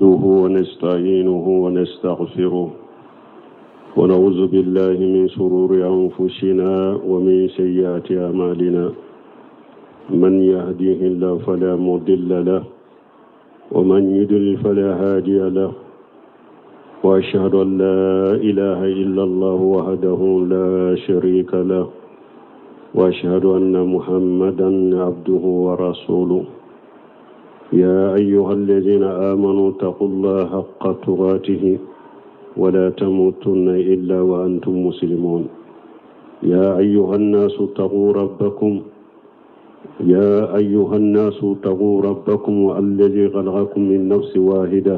ونستعينه ونستغفره ونعوذ بالله من شرور أنفسنا ومن سيئات أعمالنا من يهديه الله فلا مضل له ومن يضلل فلا هادي له وأشهد أن لا إله إلا الله وحده لا شريك له وأشهد أن محمدا عبده ورسوله يا أيها الذين آمنوا اتقوا الله حق تقاته ولا تموتن إلا وأنتم مسلمون يا أيها الناس اتقوا ربكم يا أيها الناس اتقوا ربكم الذي خلقكم من نفس واحدة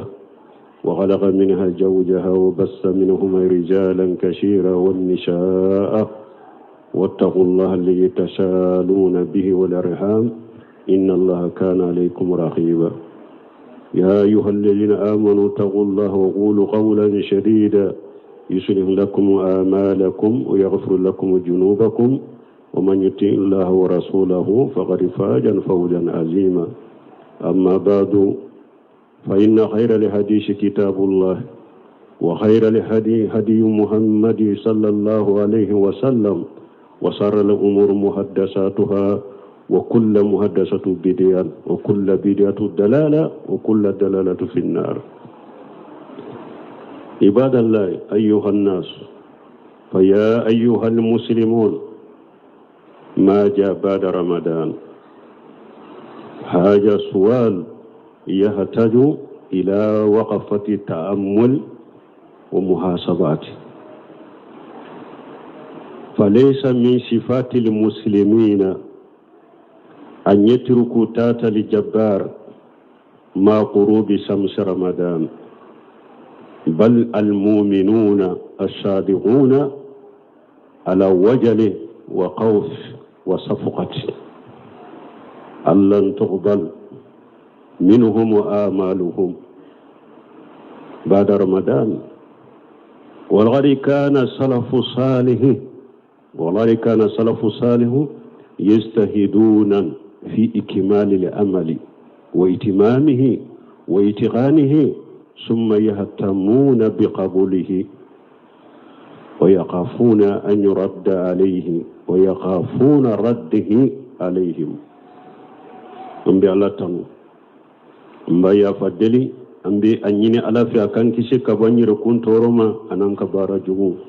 وخلق منها زوجها وبث منهما رجالا كثيرا والنساء واتقوا الله الذي تسالون به والأرحام إن الله كان عليكم رقيبا يا أيها الذين آمنوا اتقوا الله وقولوا قولا شديدا يصلح لكم آمالكم ويغفر لكم ذنوبكم ومن يطع الله ورسوله فقد فاز فوزا عظيما أما بعد فإن خير الحديث كتاب الله وخير الهدي هدي محمد صلى الله عليه وسلم وصار الأمور محدثاتها وكل محدثة بدعة وكل بدعة دلالة وكل دلالة في النار عباد الله أيها الناس فيا أيها المسلمون ما جاء بعد رمضان هذا سؤال يحتاج إلى وقفة تأمل ومحاسبات فليس من صفات المسلمين أن يتركوا تاتا الجبار مع قروب شمس رمضان بل المؤمنون الصادقون على وجل وخوف وصفقة أن لن تقبل منهم وآمالهم بعد رمضان ولقد كان سلف صالح ولقد كان سلف صالح يجتهدون في إكمال الأمل وإتمامه وإتقانه ثم يهتمون بقبوله ويخافون أن يرد عليه ويخافون رده عليهم an bɛ ala tanu an b'a yafa deli an bɛ a ɲini ala fɛ a k'an kisi ka bɔ an yɛrɛkun tɔɔrɔ ma an'an ka baara jugu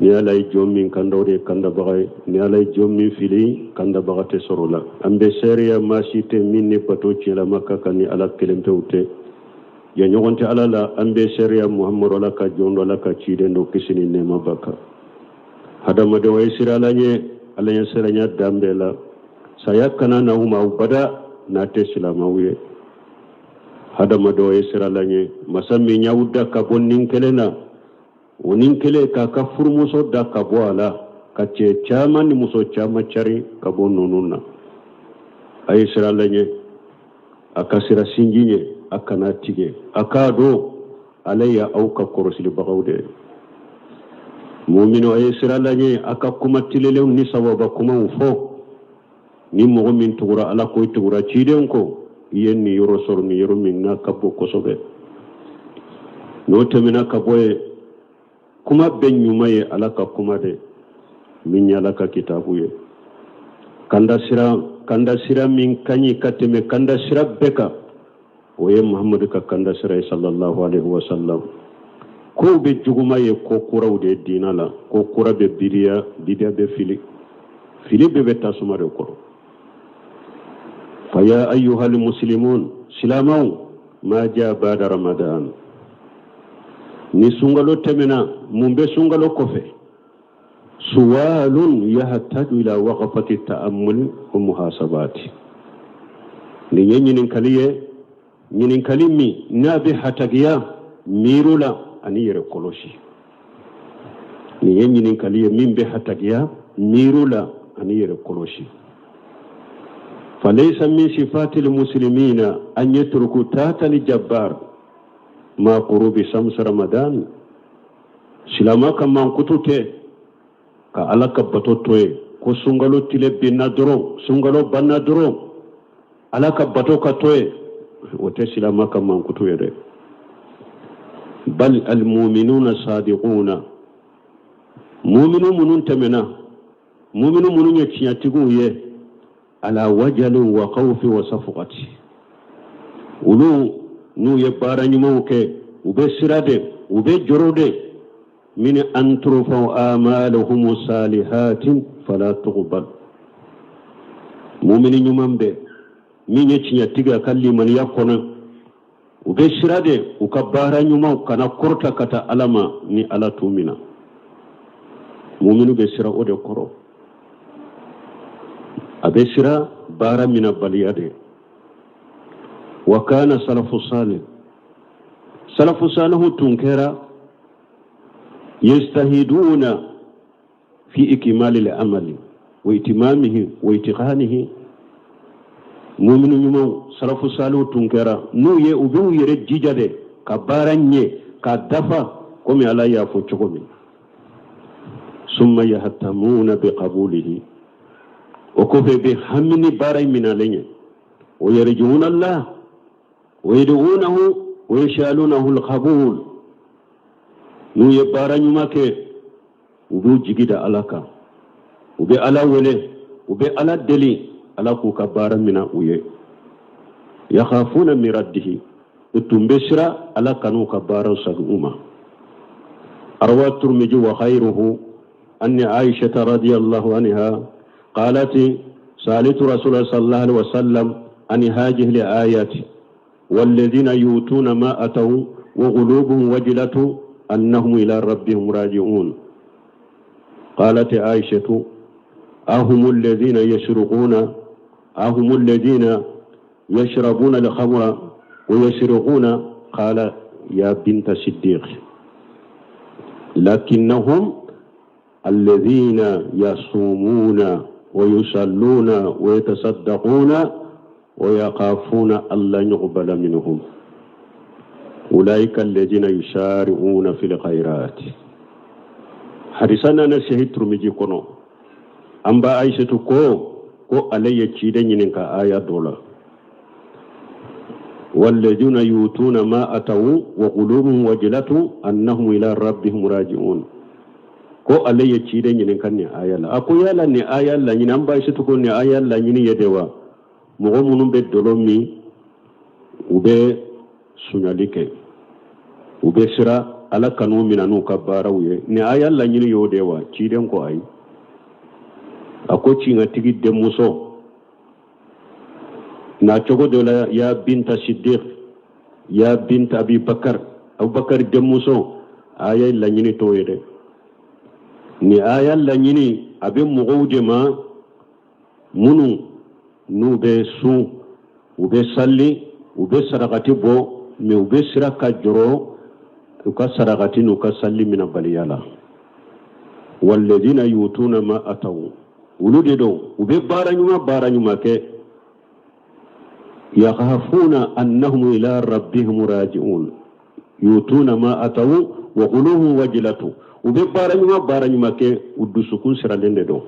ni ala ye jɔn min kanda o de ye kandabaga ye ni ala ye jɔn min fili kandabaga tɛ sɔrɔ la an bɛ seereya maa si tɛ min ni bato tiɲɛlama ka kan ni ala kelen pewu tɛ jɛɲɔgɔn tɛ ala la an bɛ seereya muhamadu ala ka jɔn don ala ka ciden don kisi ni nɛɛma b'a kan hadamadenw ye siran ala ɲɛ ala ɲɛ siranya dan bɛɛ la saya kana n'aw ma bada n'a tɛ silamɛw ye hadamadenw ye siran ala ɲɛ masa min y'aw da ka bɔ nin kelen na o nin kelen k'a ka furumuso da ka bɔ a la ka cɛ caman ni muso caman cari ka bɔ ninnu na a ye siran ala ɲɛ a ka siran sinji ɲɛ a kana tigɛ a k'a dɔn ala ye aw ka kɔrɔsilibagaw de ye muminu a ye siran ala ɲɛ a ka kuma tilenlenw ni sawaba kumaw fɔ ni mɔgɔ min tugura ala kɔ i tugura ciden kɔ i ye niyɔrɔ sɔrɔ niyɔrɔ min n'a ka bon kosɛbɛ n'o tɛmɛna ka bɔ yen kuma bɛɛ ɲuman ye ala ka kuma de min ye ala ka kitabu ye kanda sira kanda sira min ka ɲi ka tɛmɛ kanda sira bɛɛ kan o ye muhamadu ka kanda sira ye sallallahu alaihi wasallam kow bɛɛ juguma ye ko kuraw de ye diina la ko kura bɛ bidiya bidiya bɛ fili fili bɛɛ bɛ tasuma de kɔrɔ fa ya ayyuhal muslimun silamaw ma ja bada ramadan ni sunkalo tɛmɛna mun bɛ sunkalo kɔfɛ suwalun yahtaju ila waqafati ta'ammul wa muhasabati nin ye ɲininkali ye ɲininkali min n'a bɛ hatagiya miiro la ani yɛrɛ kɔlɔsi nin ye ɲininkali ye min bɛ hatagiya miiro la ani yɛrɛ kɔlɔsi falaysa min sifatil muslimina an yatruku tatal jabbar ma qurubi shams ramadan silama ka mankutu tɛ ka ala ka bato to yen ko sunkalo tile binna dɔrɔn sunkalo banna dɔrɔn ala ka bato ka to yen O tɛ silama ka mankutu ye dɛ. Bal almuminuna sadiquna, muminu minnu tɛmɛna, muminu minnu ye tiɲɛtigiw ye, ala wajalin wa khawfi wa safugati, olu n'u ye baara ɲumanw kɛ, u bɛ siran de, u bɛ jɔrɔ de. Min an turfau amaluhum salihatin fala tuqbal. Mumini ɲuman bɛ min ye tiɲɛtigi a ka limaniya kɔnɔ, u bɛ siran de u ka baara ɲumanw kana kɔrɔta ka taa Ala ma ni Ala t'u mina. Muminu bɛ siran o de kɔrɔ, a bɛ siran baara minabaliya de. Wa kana salafu salih, salafu salihu tun kɛra yajtahiduna fi ikimali amali wa itimamihi wa itiqanihi. Muminu ɲumanw, salafu salihu tun kɛra n'u ye, u b'u yɛrɛ jija de ka baara ɲɛ k'a dafa, komi Ala y'a fɔ cogo min. Summa yahtamuna bi qabulihi, o kɔfɛ bɛ hami ni baara in minalen ye. Wa yarjuna Allah wa yad'unahu wa yasalunahu alqabul. N'u ye baara ɲuman kɛ, u b'u jigi da Ala kan, u bɛ Ala wele, u bɛ Ala deli Ala k'u ka baara mina u ye. Yakhafuna min raddihi, u tun bɛ siran Ala kan'u ka baaraw sagin u ma. Arwa Turmiji wa khayruhu anni Aishata radiyallahu anha qalat salitu rasulullah sallallahu alaihi wasallam an hadhihi al-ayati والذين يؤتون ما أتوا وقلوبهم وجلة أنهم إلى ربهم راجعون. قالت عائشة أهم الذين يسرقون، أهم الذين يشربون الخمر ويسرقون؟ قال يا بنت الصديق لكنهم الذين يصومون ويصلون ويتصدقون ويخافون ألا يقبل منهم، أولئك الذين يسارعون في الخيرات. Hadisa nana sahih Turmiji kɔnɔ. An ba Aisatu ko ale ye ciden ɲininka aya dɔ la: walladina yutuna ma ataw wa qulubuhum wajilatu annahum ila rabbihim raji'un. Ko ale ye ciden ɲininka nin aya la. A ko yala nin aya laɲini, an ba Aisatu ko nin aya laɲini ye de wa mɔgɔ minnu bɛ dɔlɔ min, u bɛ suɲali kɛ, u bɛ siran Ala kan'u mina n'u ka baaraw ye, nin aya laɲini y'o de wa? Ciden ko ayi. A ko tiɲɛtigi denmuso na cogo dɔ la, ya binta Siddiq, ya binta Abi Bakar, Abubakar denmuso, aya laɲini t'o ye dɛ. Nin aya laɲini a bɛ mɔgɔw de ma minnu n'u bɛ sun, u bɛ sali, u bɛ sarakati bɔ, mais u bɛ siran ka jɔrɔ u ka sarakati n'u ka sali minabaliya la. Walladina yutuna ma ataw, olu de don, u bɛ baara ɲuman, baara ɲuman kɛ. Yakhafuna annahum ila rabbihim raji'un. Yutuna ma ataw wa qulubuhum wajilatu, u bɛ baara ɲuman, baara ɲuman kɛ, u dusukun siralen de don.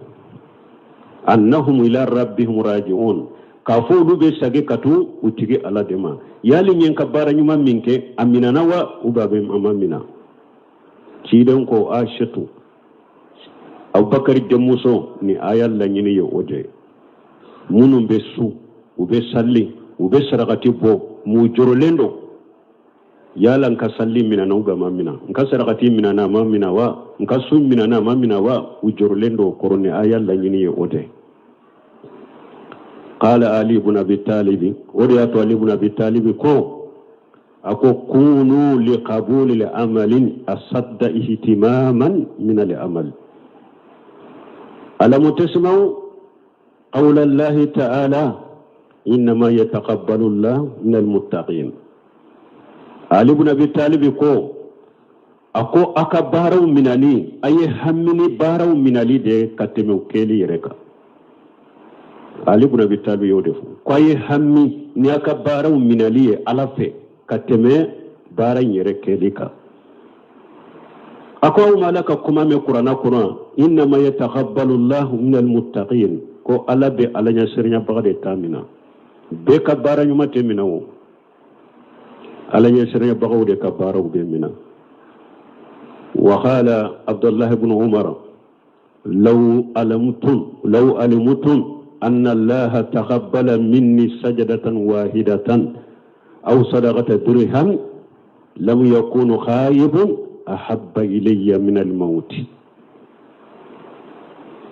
Annahum ila rabbihim raji'un, k'a fɔ olu bɛ sagi ka to u tigi Ala de ma. Yali n ye n ka baara ɲuman min kɛ, a minana wa ou bien a ma mina? Ciden ko Aishatu, Abubakar denmuso, ni aya laɲini ye o de ye: minnu bɛ sun, u bɛ sali, u bɛ sarakati bɔ, m'u jɔrɔlen don yala n ka sali minana ou bien a ma mina, n ka sarakati minana a ma mina wa, n ka sun minana a ma mina wa? U jɔrɔlen don o kɔrɔ. Ni aya laɲini ye o de. Qala Ali ibn Abi Talib, o de y'a to Ali ibn Abi Talib ko, a ko kunu li qabuli li amalin asadda ihtimaman min al amal. Alamu tasma'u qawla Allahi ta'ala innama yataqabbalu Allah min almuttaqin. Ali ibn Abi Talib ko, a ko a ka baaraw minali, a ye hami ni baaraw minali de ka tɛmɛ u kɛli yɛrɛ kan. Ali ibn Abi Talib y'o de fɔ, ko a ye hami ni a ka baaraw minali ye Ala fɛ ka tɛmɛ baara in yɛrɛ kɛli kan. A ko aw ma Ala ka kuma mɛn Kuranna kɔnɔ: innama yataqabbalu Allahu min almuttaqin, ko Ala bɛ Ala ɲɛsiranyabaga de ta mina. Bɛɛ ka baara ɲuman tɛ minɛ o. Ala ɲɛsiranyabagaw de ka baaraw bɛ mina. Wa qala Abdullah ibn Umar law alamtum law alimtum anna Allah taqabbala minni sajadatan wahidatan aw sadaqata dirham lam yakunu khaybun ahabba ilayya min al-maut.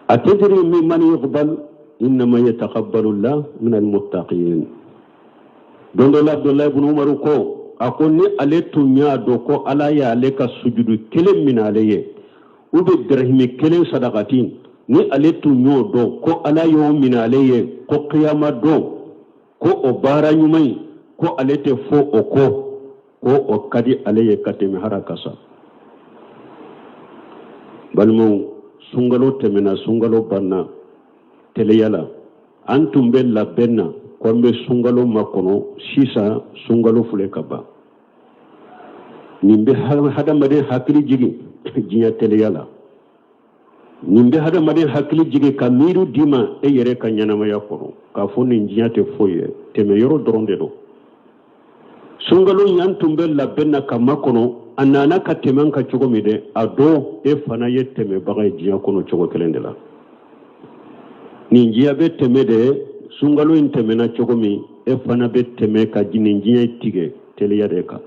Atadri mimman yuqbal innama yataqabbalu Allah min al-muttaqin. Don dɔ la Abdulayi ibn Umar ko, a ko ni ale tun y'a dɔn ko Ala y'ale ka sujudu kelen minɛ ale ye, ou bien dirahimi kelen sadakati, ni ale tun y'o dɔn ko Ala y'o minɛ ale ye, ko kiyama don ko o baara ɲuman in ko ale tɛ fɔ o kɔ, ko o ka di ale ye ka tɛmɛ hali a ka sa. Balimaw, sunkalo tɛmɛna, sunkalo banna teliya la. An tun bɛ labɛn na ko an bɛ sunkalo makɔnɔ, sisan sunkalo filɛ ka ban. Nin bɛ hadamaden hakili jigin diɲɛ teliya la. Nin bɛ hadamaden hakili jigin ka miiri d'i ma e yɛrɛ ka ɲɛnamaya kɔnɔ, k'a fɔ nin diɲɛ tɛ foyi ye, tɛmɛ yɔrɔ dɔrɔn de don. Sunkalo in, an tun bɛ labɛn na ka makɔnɔ, a nana ka tɛmɛ an kan cogo min dɛ, a dɔn e fana ye tɛmɛbaga ye diɲɛ kɔnɔ cogo kelen de la. Nin diɲɛ bɛ tɛmɛ de, sunkalo in tɛmɛna cogo min, e fana bɛ tɛmɛ ka nin diɲɛ tigɛ teliya de kan.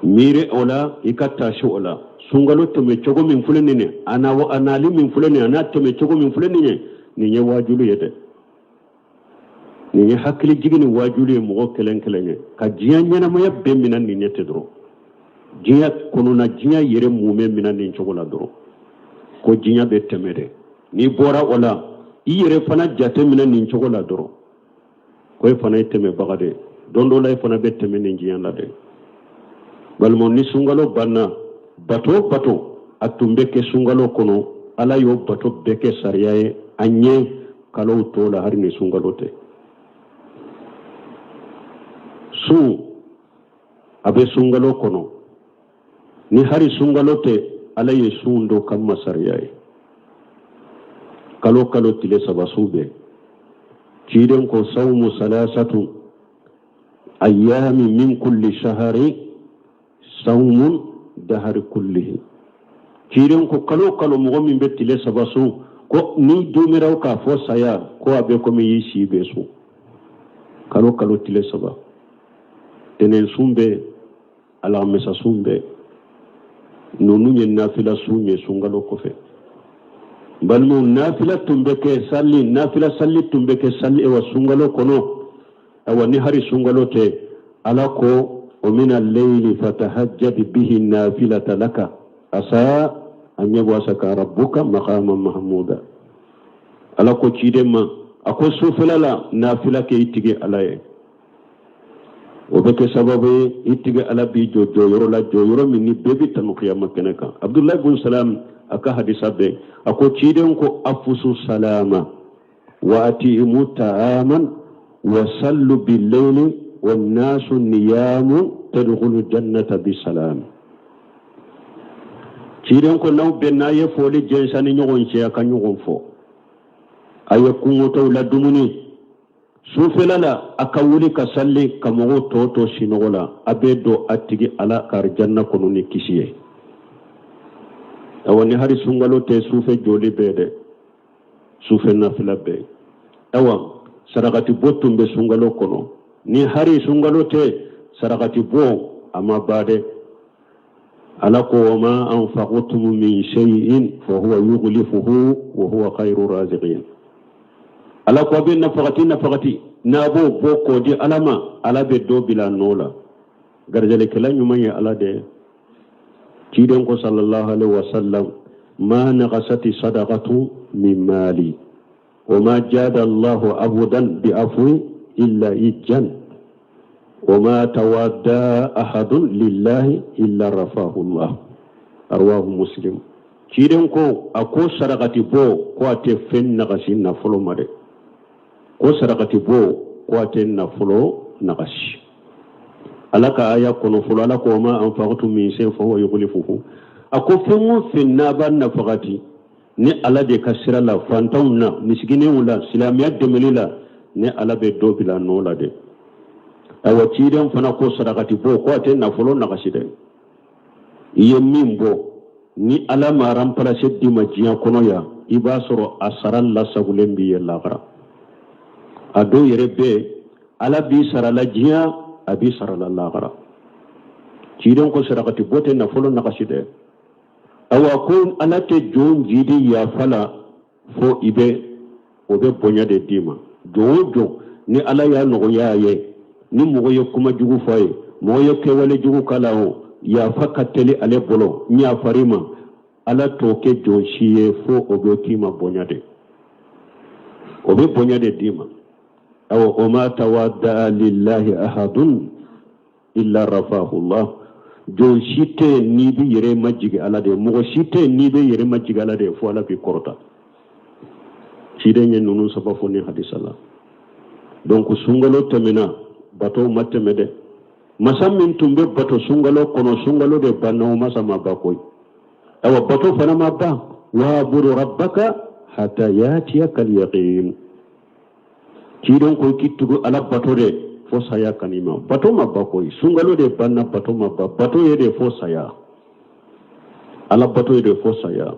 Miiri o la, i ka taasi o la. Sunkalo tɛmɛ cogo min filɛ nin ye, a nali min filɛ nin ye, a n'a tɛmɛ cogo min filɛ nin ye, nin ye waajuli ye dɛ. Nin ye hakili jigin ni waajuli ye mɔgɔ kelen kelen ye, ka diɲɛ ɲɛnamaya bɛɛ minɛ nin ɲɛ tɛ dɔrɔn. Diɲɛ kɔnɔna, diɲɛ yɛrɛ mumɛ minɛ nin cogo la dɔrɔn, ko diɲɛ bɛ tɛmɛ dɛ. N'i bɔra o la, i yɛrɛ fana jate minɛ nin cogo la dɔrɔn, ko e fana ye tɛmɛbaga de ye. Don dɔ la e fana bɛ tɛmɛ nin diɲɛ la dɛ. Balimaw, ni sunkalo banna, bato o bato a tun bɛ kɛ sunkalo kɔnɔ, Ala y'o bato bɛɛ kɛ sariya ye an ye kalow tɔw la, hali ni sunkalo tɛ. Sun a bɛ sunkalo kɔnɔ, ni hari sunkalo tɛ, Ala ye sun dɔ k'an ma sariya ye. Kalo kalo tile saba sun bɛ. Ciden ko sawmu salasatu ayami min kulli shahari sawmun dahari kullihi. Ciden ko kalo kalo mɔgɔ min bɛ tile saba sun, ko n'i dumira k'a fɔ saya, ko a bɛ komi y'i si bɛɛ sun. Kalo kalo tile saba, tɛnɛn sun bɛ, alamisa sun bɛ, ninnu ye nafila sun ye sunkalo kɔfɛ. Balimaw, nafila tun bɛ kɛ sali, nafila sali tun bɛ kɛ sali wa sunkalo kɔnɔ. Awa, ni hari sunkalo tɛ, Ala ko wa mina leyili fatahajjad bihi nafilata laka asa an yab'asaka rabbuka maqaman mahmuda. Ala ko ciden ma, a ko sufɛla la nafila kɛ i tigi Ala ye, o bɛ kɛ sababu ye i tigi Ala b'i jɔ jɔyɔrɔ la, jɔyɔrɔ min ni bɛɛ bɛ tanu kiyama kɛnɛ kan. Abudulayi bun Salam a ka hadisa bɛ, a ko ciden ko afusu salama wa atimu ta'aman wa sallu billayli wa nasu niyamu tadkhulu jannata bisalam. Ciden ko n'aw bɛnna, a ye foli jɛnsɛn ni ɲɔgɔn cɛ, a ka ɲɔgɔn fo, a ye kungotɔw la dumuni, sufɛla la a ka wuli ka sali ka mɔgɔw tɔ to sinɔgɔ la, a bɛ don a tigi Ala ka arijanna kɔnɔ ni kisi ye. Awa, ni hari sunkalo tɛ, sufɛ jɔli bɛɛ dɛ, sufɛ nafila bɛɛ. Awa, sarakati bɔ tun bɛ sunkalo kɔnɔ, ni hari sunkalo tɛ, sarakati bɔ a ma ban dɛ. Ala ko wa ma anfaqtum min shay'in fa huwa yukhlifuhu wa huwa khayru raziqin. Ala ko a bɛ nafakati nafakati n'a b'o bɔ k'o di Ala ma, Ala bɛ dɔ bila nɔ la. Garijɛlikɛla ɲuman ye Ala de ye. Ciden ko sallallahu alaihi wasallam ma naqasati sadaqatu min mali wa ma jada Allahu abudan bi afwi illa ijjan wa ma tawadda ahadun lillahi illa rafahu Allah. Arwahu Muslim. Ciden ko, a ko sarakati bɔ ko a tɛ fɛn nagasi nafolo ma dɛ, ko sarakati bɔ ko a tɛ nafolo nagasi. Ala ka aya kɔnɔ fɔlɔ, Ala ko wa ma anfaqtum min shay'in fa huwa yukhlifuhu. A ko fɛn o fɛn n'a b'a nafakati ni Ala de ka sira la, fantanw na, misikinɛw la, silamɛya dɛmɛli la, ni Ala bɛ dɔ bila nɔ la dɛ. Ayiwa, ciden fana ko sarakati bɔ ko a tɛ nafolo nagasi dɛ. I ye min bɔ, ni Ala ma remplacer d'i ma diɲɛ kɔnɔ yan, i b'a sɔrɔ a sara lasagolen b'i ye lahara. A dɔw yɛrɛ bɛ, Ala b'i sara la diɲɛ, a b'i sara la lahara. Ciden ko sarakati bɔ tɛ nafolo nagasi dɛ. Awa, ko Ala tɛ jɔn jidi yafa la fo i bɛ o bɛ bonya de d'i ma. Jɔn o jɔn ni Ala y'a nɔgɔya a ye, ni mɔgɔ ye kuma jugu fɔ a ye, mɔgɔ ye kɛwale jugu k'a la, o yafa ka teli ale bolo, n yafar'i ma, Ala t'o kɛ jɔn si ye fo o bɛ k'i ma bonya de, o bɛ bonya de d'i ma. Awa, o ma tawadda lillahi ahadun illa rafahu Allah. Jɔn si tɛ yen n'i bɛ yɛrɛ majigi Ala de ye, mɔgɔ si tɛ yen n'i bɛ yɛrɛ majigi Ala de ye fo Ala b'i kɔrɔta. Ciden ye ninnu saba fɔ ni hadisa la. Donc sunkalo tɛmɛna, batow ma tɛmɛ dɛ. Masa min tun bɛ bato sunkalo kɔnɔ, sunkalo de banna, o masa ma ban koyi. Awa, bato fana ma ban. Waabudu rabbaka hata yatiyaka alyaqin. Ciden ko k'i tugu Ala bato de fo saya ka n'i ma. Bato ma ban koyi, sunkalo de banna, bato ma ban. Bato ye de fo saya, Ala bato ye de fo saya.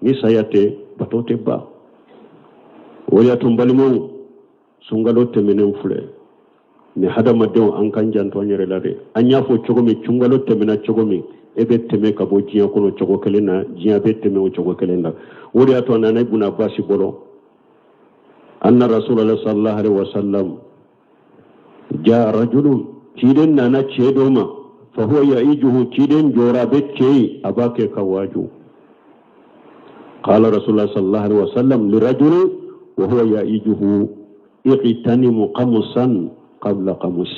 Ni saya tɛ, bato tɛ ban. O y'a to n balimaw, sunkalo tɛmɛnen filɛ ni hadamadenw, an k'an janto an yɛrɛ la dɛ. An y'a fɔ cogo min, sunkalo tɛmɛna cogo min, e bɛ tɛmɛ ka bɔ diɲɛ kɔnɔ cogo kelen na, diɲɛ bɛ tɛmɛ o cogo kelen na. O de y'a to a nana Ibn Abbas bolo, anna Rasulallah sallallahu alaihi wasallam jaa rajulun, ciden nana cɛ dɔ ma, fa huwa ya'ijuhu, ciden jɔra a bɛ cɛ ye, a b'a kɛ ka waaju. Qala Rasulullah sallallahu alaihi wasallam lirajuli wa huwa ya'ijuhu iqtanimu khamsan qabla khams.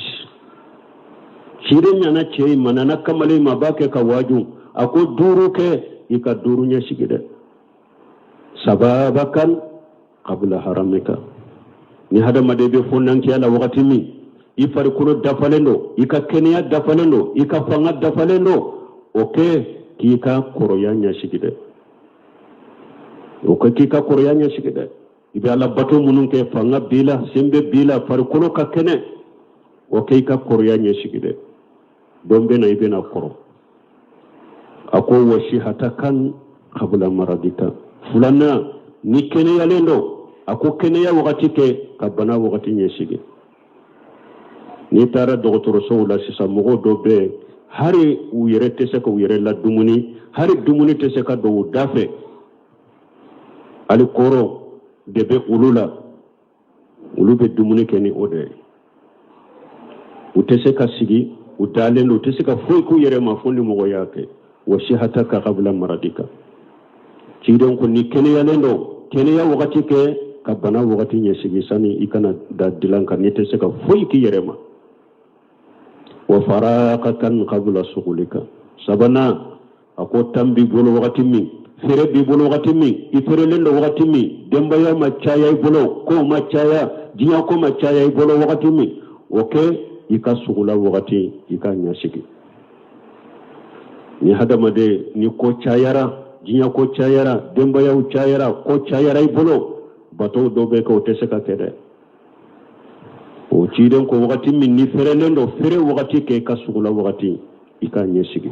Ciden nana cɛ in ma, nana kamalen ma, a b'a kɛ ka waaju, a ko duuru kɛ, i ka duuru ɲɛsigi dɛ. Sababakan qabla haramika. Ni hadamaden bɛ fonnankiya la wagati min, i farikolo dafalen don, i ka kɛnɛya dafalen don, i ka fanga dafalen don, o kɛ k'i ka kɔrɔya ɲɛsigi dɛ. O kɛ k'i ka kɔrɔya ɲɛsigi dɛ. I bɛ Ala bato minnu kɛ, fanga b'i la, senbɛ b'i la, farikolo ka kɛnɛ, o kɛ i ka kɔrɔya ɲɛsigi dɛ. Don bɛ na, i bɛna kɔrɔ. A ko wa sihatakan qabla maradika. Filanan, ni kɛnɛyalen don, a ko kɛnɛya wagati kɛ ka bana wagati ɲɛsigi. N'i taara dɔgɔtɔrɔsow la sisan, mɔgɔw dɔ bɛ yen, hali u yɛrɛ tɛ se ka u yɛrɛ ladumuni, hali dumuni tɛ se ka don u da fɛ, hali kɔrɔ de bɛ olu la, olu bɛ dumuni kɛ ni o de ye. U tɛ se ka sigi, u dalen don, u tɛ se ka foyi k'u yɛrɛ ma fo ni mɔgɔ y'a kɛ. Wa sihataka qabla maradika. Ciden ko ni kɛnɛyalen don, kɛnɛya wagati kɛ ka bana wagati ɲɛsigi sani i kana da dilan kan n'i tɛ se ka foyi k'i yɛrɛ ma. Wa farakakan qabla sugulika. Sabanan, a ko temps b'i bolo wagati min, fɛrɛ b'i bolo wagati min, i fɛrɛlen don wagati min, denbaya ma caya i bolo, kow ma caya, diɲɛ ko ma caya i bolo wagati min, o kɛ i ka sugula wagati i ka ɲɛsigi. Ni hadamaden ni ko cayara, diɲɛ ko cayara, denbayaw cayara, ko cayara i bolo, batow dɔw bɛ kɛ, o tɛ se ka kɛ dɛ. O ciden ko wagati min ni fɛrɛlen don, fɛrɛ wagati kɛ i ka sugula wagati i ka ɲɛsigi.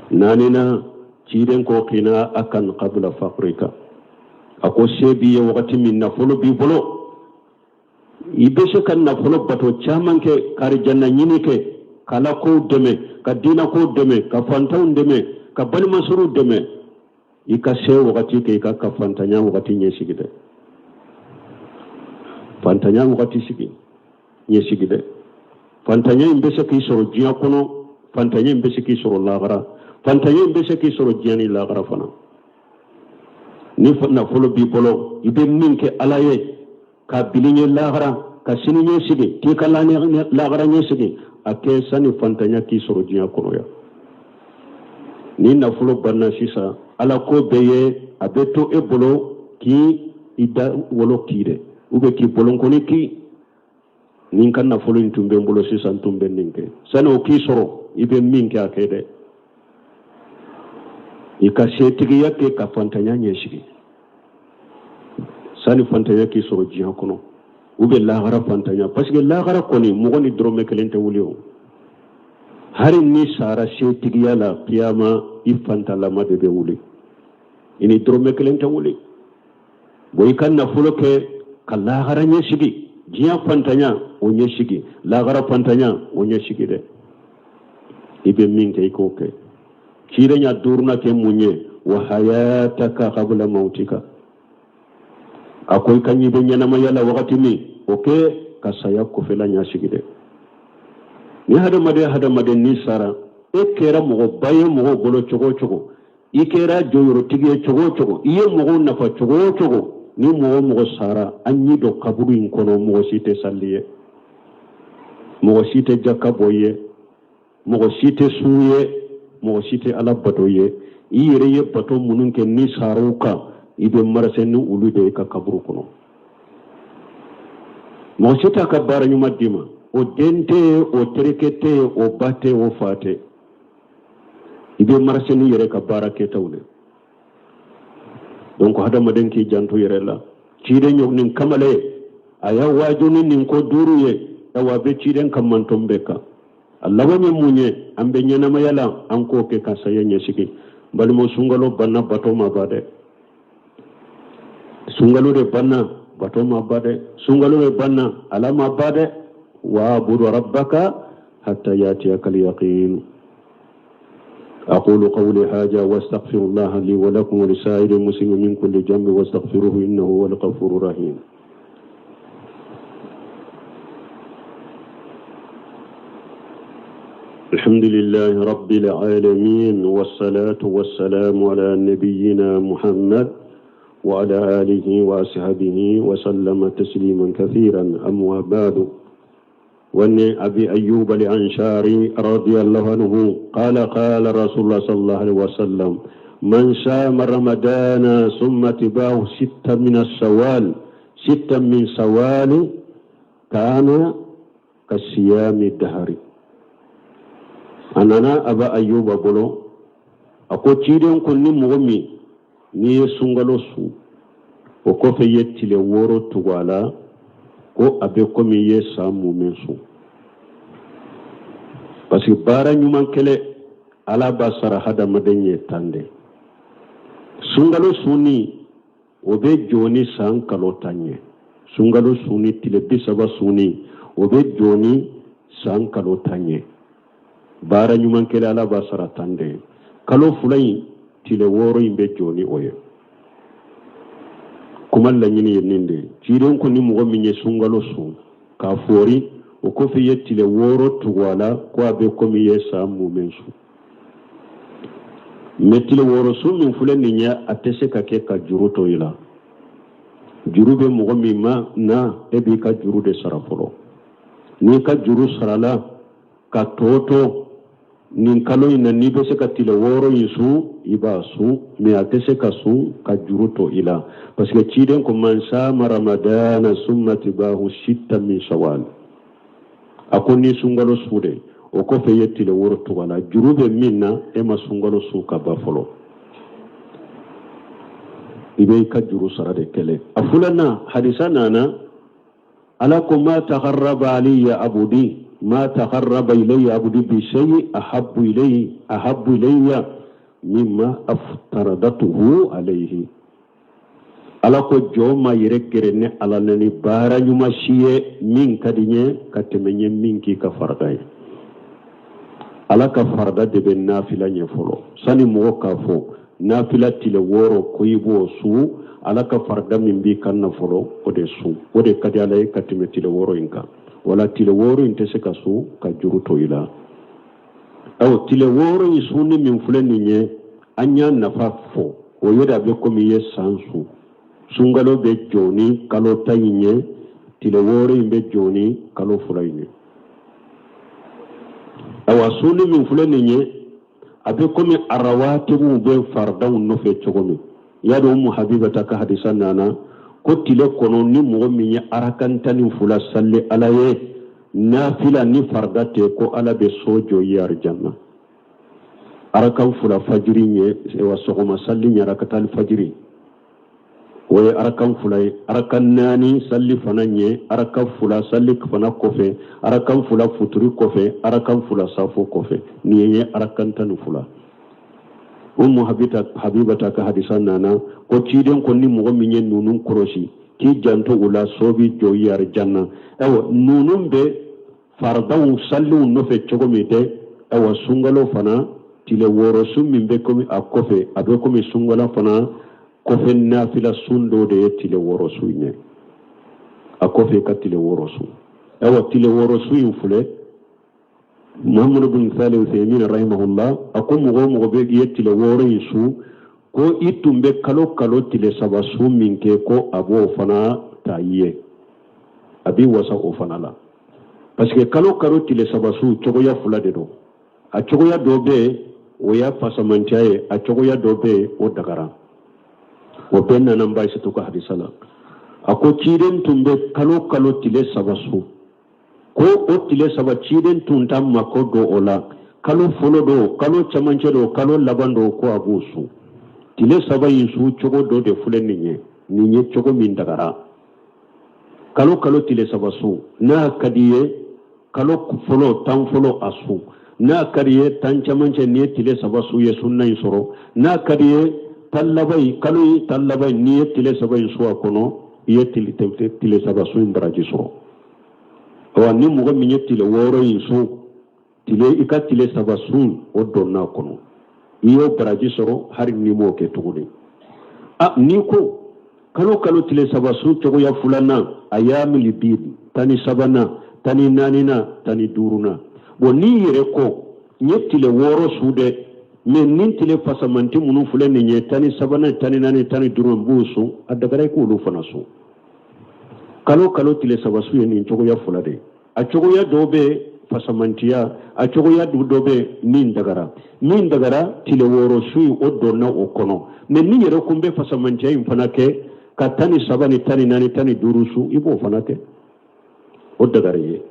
Naaninan, ciden ko kina akan qabla faqrika. A ko se b'i ye wagati min, nafolo b'i bolo, i bɛ se ka nafolo bato caman kɛ, ka arijanna ɲini kɛ, ka Ala kow dɛmɛ, ka diina kow dɛmɛ, ka fantanw dɛmɛ, ka balimasuru dɛmɛ. I ka se wagati kɛ i ka fantanya wagati ɲɛsigi dɛ. Fantanya wagati sigi ɲɛsigi dɛ. Fantanya in bɛ se k'i sɔrɔ diɲɛ kɔnɔ, fantanya in bɛ se k'i sɔrɔ lahara, fantanya in bɛ se k'i sɔrɔ diɲɛ ni lahara fana. Ni nafolo b'i bolo, i bɛ min kɛ Ala ye ka bili ɲɛ lahara, ka sini ɲɛsigi, k'i ka lahara ɲɛsigi, a kɛ sani fantanya k'i sɔrɔ diɲɛ kɔnɔ yan. Ni nafolo banna sisan, Ala ko bɛɛ ye a bɛ to e bolo k'i i da wolo k'i dɛ, ou bien k'i bolonkɔni k'i ni n ka nafolo in tun bɛ n bolo sisan, tun bɛ nin kɛ. Sani o k'i sɔrɔ, i bɛ min kɛ, a kɛ dɛ. I ka setigiya kɛ ka fantanya ɲɛsigi sani fantanya k'i sɔrɔ diɲɛ kɔnɔ. U bɛ lahara fantanya, parce que lahara kɔni mɔgɔ ni dɔrɔmɛ kelen tɛ wuli. O hari n'i sara setigiya la, kiyama i fantalama de bɛ wuli, i ni dɔrɔmɛ kelen tɛ wuli. Bon, i ka nafolo kɛ ka lahara ɲɛsigi, diɲɛ fantanya o ɲɛsigi, lahara fantanya o ɲɛsigi dɛ. I bɛ min kɛ, i k'o kɛ. Ciden y'a duurunan kɛ mun ye? Wa hayataka qabla mautika. A ko i ka ɲi bɛ ɲɛnamaya la wagati min, o kɛ ka saya kɔfɛla ɲɛsigi dɛ. Ni hadamaden hadamaden n'i sara, e kɛra mɔgɔba ye mɔgɔw bolo cogo o cogo, i kɛra jɔyɔrɔtigi ye cogo o cogo, i ye mɔgɔw nafa cogo o cogo, ni mɔgɔ o mɔgɔ sara, an y'i don kaburu in kɔnɔ, mɔgɔ si tɛ sali ye, mɔgɔ si tɛ jaka bɔ ye, mɔgɔ si tɛ sun ye, mɔgɔ si tɛ ala bato ye. I yɛrɛ ye bato minnu kɛ, n'i sara u kan, i bɛ marcher ni olu de ye ka kaburu kɔnɔ. Mɔgɔ si t'a ka baara ɲuman d'i ma. O den tɛ yen, o terikɛ tɛ yen, o ba tɛ, o fa tɛ. I bɛ marcher n'i yɛrɛ ka baara kɛtaw de. Donc hadamaden k'i janto yɛrɛ la. Ciden ɲɔ nin kamalen a y'a waaju ni nin ko duuru ye. Awa, a bɛ ciden ka manton bɛɛ kan. A laban ye mun ye? An bɛ ɲɛnamaya la, an k'o kɛ ka saya ɲɛsigi. Balima, sunkalo banna, bato ma ban dɛ. Sunkalo de banna, bato ma ban dɛ. Sunkalo de banna, ala ma ban dɛ. Waabudu rabbaka hatta yatiyaka alyaqin. أقول قولي هذا واستغفر الله لي ولكم ولسائر المسلمين من كل ذنب واستغفروه إنه هو الغفور الرحيم. الحمد لله رب العالمين، والصلاة والسلام على نبينا محمد وعلى آله وأصحابه وسلم تسليما كثيرا. أما بعد، وعن أبي أيوب الأنصاري رضي الله عنه قال: قال رسول الله صلى الله عليه وسلم: من صام رمضان ثم أتبعه ستا من الشوال، ستا من شوال، كان كصيام الدهر. A nana Aba Ayuba bolo, a ko ciden ko ni mɔgɔ min n'i ye sunkalo sun, o kɔfɛ i ye tile 6 tugu a la, ko a bɛ komi i ye san mumɛ sun, parce que baara ɲuman kelen, ala b'a sara hadamaden ye tan de. Sunkalo sunni, o bɛ jɔ ni san kalo 10 ye. Sunkalo sunni, tile 30 sunni, o bɛ jɔ ni san kalo 10 ye. Baara ɲuman kelen, ala b'a sara tan de ye. Kalo 2 in, tile 6 in bɛ jɔ ni o ye. Kuma laɲini ye nin de ye. Ciden ko ni mɔgɔ min ye sunkalo sun k'a foori, o kɔfɛ i ye tile 6 tugu a la, ko a bɛ komi i ye san mumɛ sun. Mais tile 6 sun min filɛ nin ye, a tɛ se ka kɛ ka juru to i la. Juru bɛ mɔgɔ min ma na, e b'i ka juru de sara fɔlɔ. N'i ka juru sarala ka tɔ to nin kalo in na, n'i bɛ se ka tile 6 in sun, i b'a sun. Mais a tɛ se ka sun ka juru to i la, parce que ciden ko: man sama ramadana summa atba'ahu sitta min shawal. A ko ni sunkalo sun de, o kɔfɛ i ye tile 6 tugu a la, juru bɛ min na, e ma sunkalo sun ka ban fɔlɔ, i bɛ i ka juru sara de kɛlɛ. A filanan, hadisa nana, ala ko: ma taqarraba alayya abudi, ma taqarraba ilayya abudi bi shay'in ahabbu ilayhi ahabbu ilayya mimma aftaradatuhu alayhi. Ala ko jɔn ma yɛrɛ gɛrɛ ne ala na ni baara ɲuman si ye min ka di n ye ka tɛmɛ n ye min k'i ka farida ye. Ala ka farida de bɛ nafila ɲɛ fɔlɔ. Sani mɔgɔ k'a fɔ nafila tile 6 ko i b'o sun, ala ka farida min b'i kan na fɔlɔ, o de sun. O de ka di ala ye ka tɛmɛ tile 6 in kan. Wala tile 6 in tɛ se ka sun ka juru to i la. Awo, tile 6 in sunni min filɛ nin ye, an y'a nafa fɔ o ye de, a bɛ komi i ye san sun. Sunkalo bɛ jɔ ni kalo 10 in ye, tile 6 in bɛ jɔ ni kalo 2 in ye. Awa, sunni min filɛ nin ye, a bɛ komi arawatibuw bɛ faridaw nɔfɛ cogo min. I y'a dɔn, Umu Habibata ka hadisa nana ko tile kɔnɔ, ni mɔgɔ min ye arakan 12 sali ala ye, nafila ni farida tɛ, ko ala bɛ so jɔ i ye arijanna. Arakan 2 fajiri ɲɛ wa, sɔgɔma sali ɲɛ, arakatali fajiri. O ye arakan fila ye. Arakan naani salifana ɲɛ, arakan fila salifana kɔfɛ, arakan fila futuri kɔfɛ, arakan fila safo kɔfɛ. Nin ye arakan 12. Umu Habibata ka hadisa nana ko ciden ko ni mɔgɔ min ye ninnu kɔlɔsi k'i janto u la, so bɛ jɔ i arijanna. Ayiwa, ninnu bɛ faridaw saliw nɔfɛ cogo min dɛ, ayiwa, sunkalo fana tile wɔɔrɔ sun min bɛ komi a kɔfɛ, a bɛ komi sunkalo fana kɔfɛ nafila sun dɔ de ye tile wɔɔrɔ sun ye. A kɔfɛ ka tile wɔɔrɔ sun. Ayiwa, tile wɔɔrɔ sun in filɛ, Muhammadu bin Salih Usaimin rahimahullah a ko mɔgɔ o mɔgɔ bɛ i ye tile wɔɔrɔ in sun, ko i tun bɛ kalo kalo tile saba sun min kɛ, ko a b'o fana ta i ye, a b'i wasa o fana la, parce que kalo kalo tile saba sun cogoya fila de don. A cogoya dɔ bɛ yen, o y'a fasamantiya ye. A cogoya dɔ bɛ yen, o dagara. O bɛɛ nana n ba Aisatu ka hadisa la. A ko ciden tun bɛ kalo kalo tile saba sun, ko o tile saba ciden tun t'a mako don o la, kalo fɔlɔ don, kalo camancɛ don, kalo laban don, ko a b'o sun. Tile saba in sun cogo dɔ de filɛ nin ye. Nin ye cogo min dagara, kalo kalo tile saba sun. N'a ka di ye, kalo fɔlɔ tan fɔlɔ a sun. N'a ka di ye, tan camancɛ, n'i ye tile saba sun, ye sunna in sɔrɔ. N'a ka di ye, tan laban in, kalo in tan laban in, n'i ye tile saba in sun a kɔnɔ, i ye tile saba sun in baraji sɔrɔ. Awa, ni mɔgɔ min ye tile wɔɔrɔ in sun, tile i ka tile saba sun, o donna a kɔnɔ, i y'o baraji sɔrɔ hali n'i m'o kɛ tuguni. A n'i ko kalo kalo tile saba sun cogoya filanan, ayamul bid, 13nan, 14nan, 15nan. Bon, n'i yɛrɛ ko n ye tile wɔɔrɔ sun dɛ, mais nin tile fasamanti minnu filɛ nin ye, 13nan, 14, 15, n b'o sun, a dagara i k'olu fana sun. Kalo kalo tile saba sun ye nin cogoya fila de ye. A cogoya dɔw bɛ fasamantiya, a cogoya dɔ bɛ min dagara. Min dagara, tile wɔɔrɔ sun in, o donna o kɔnɔ. Mais n'i yɛrɛ ko n bɛ fasamantiya in fana kɛ ka 13 ni 14, 15 sun, i b'o fana kɛ, o dagara ye.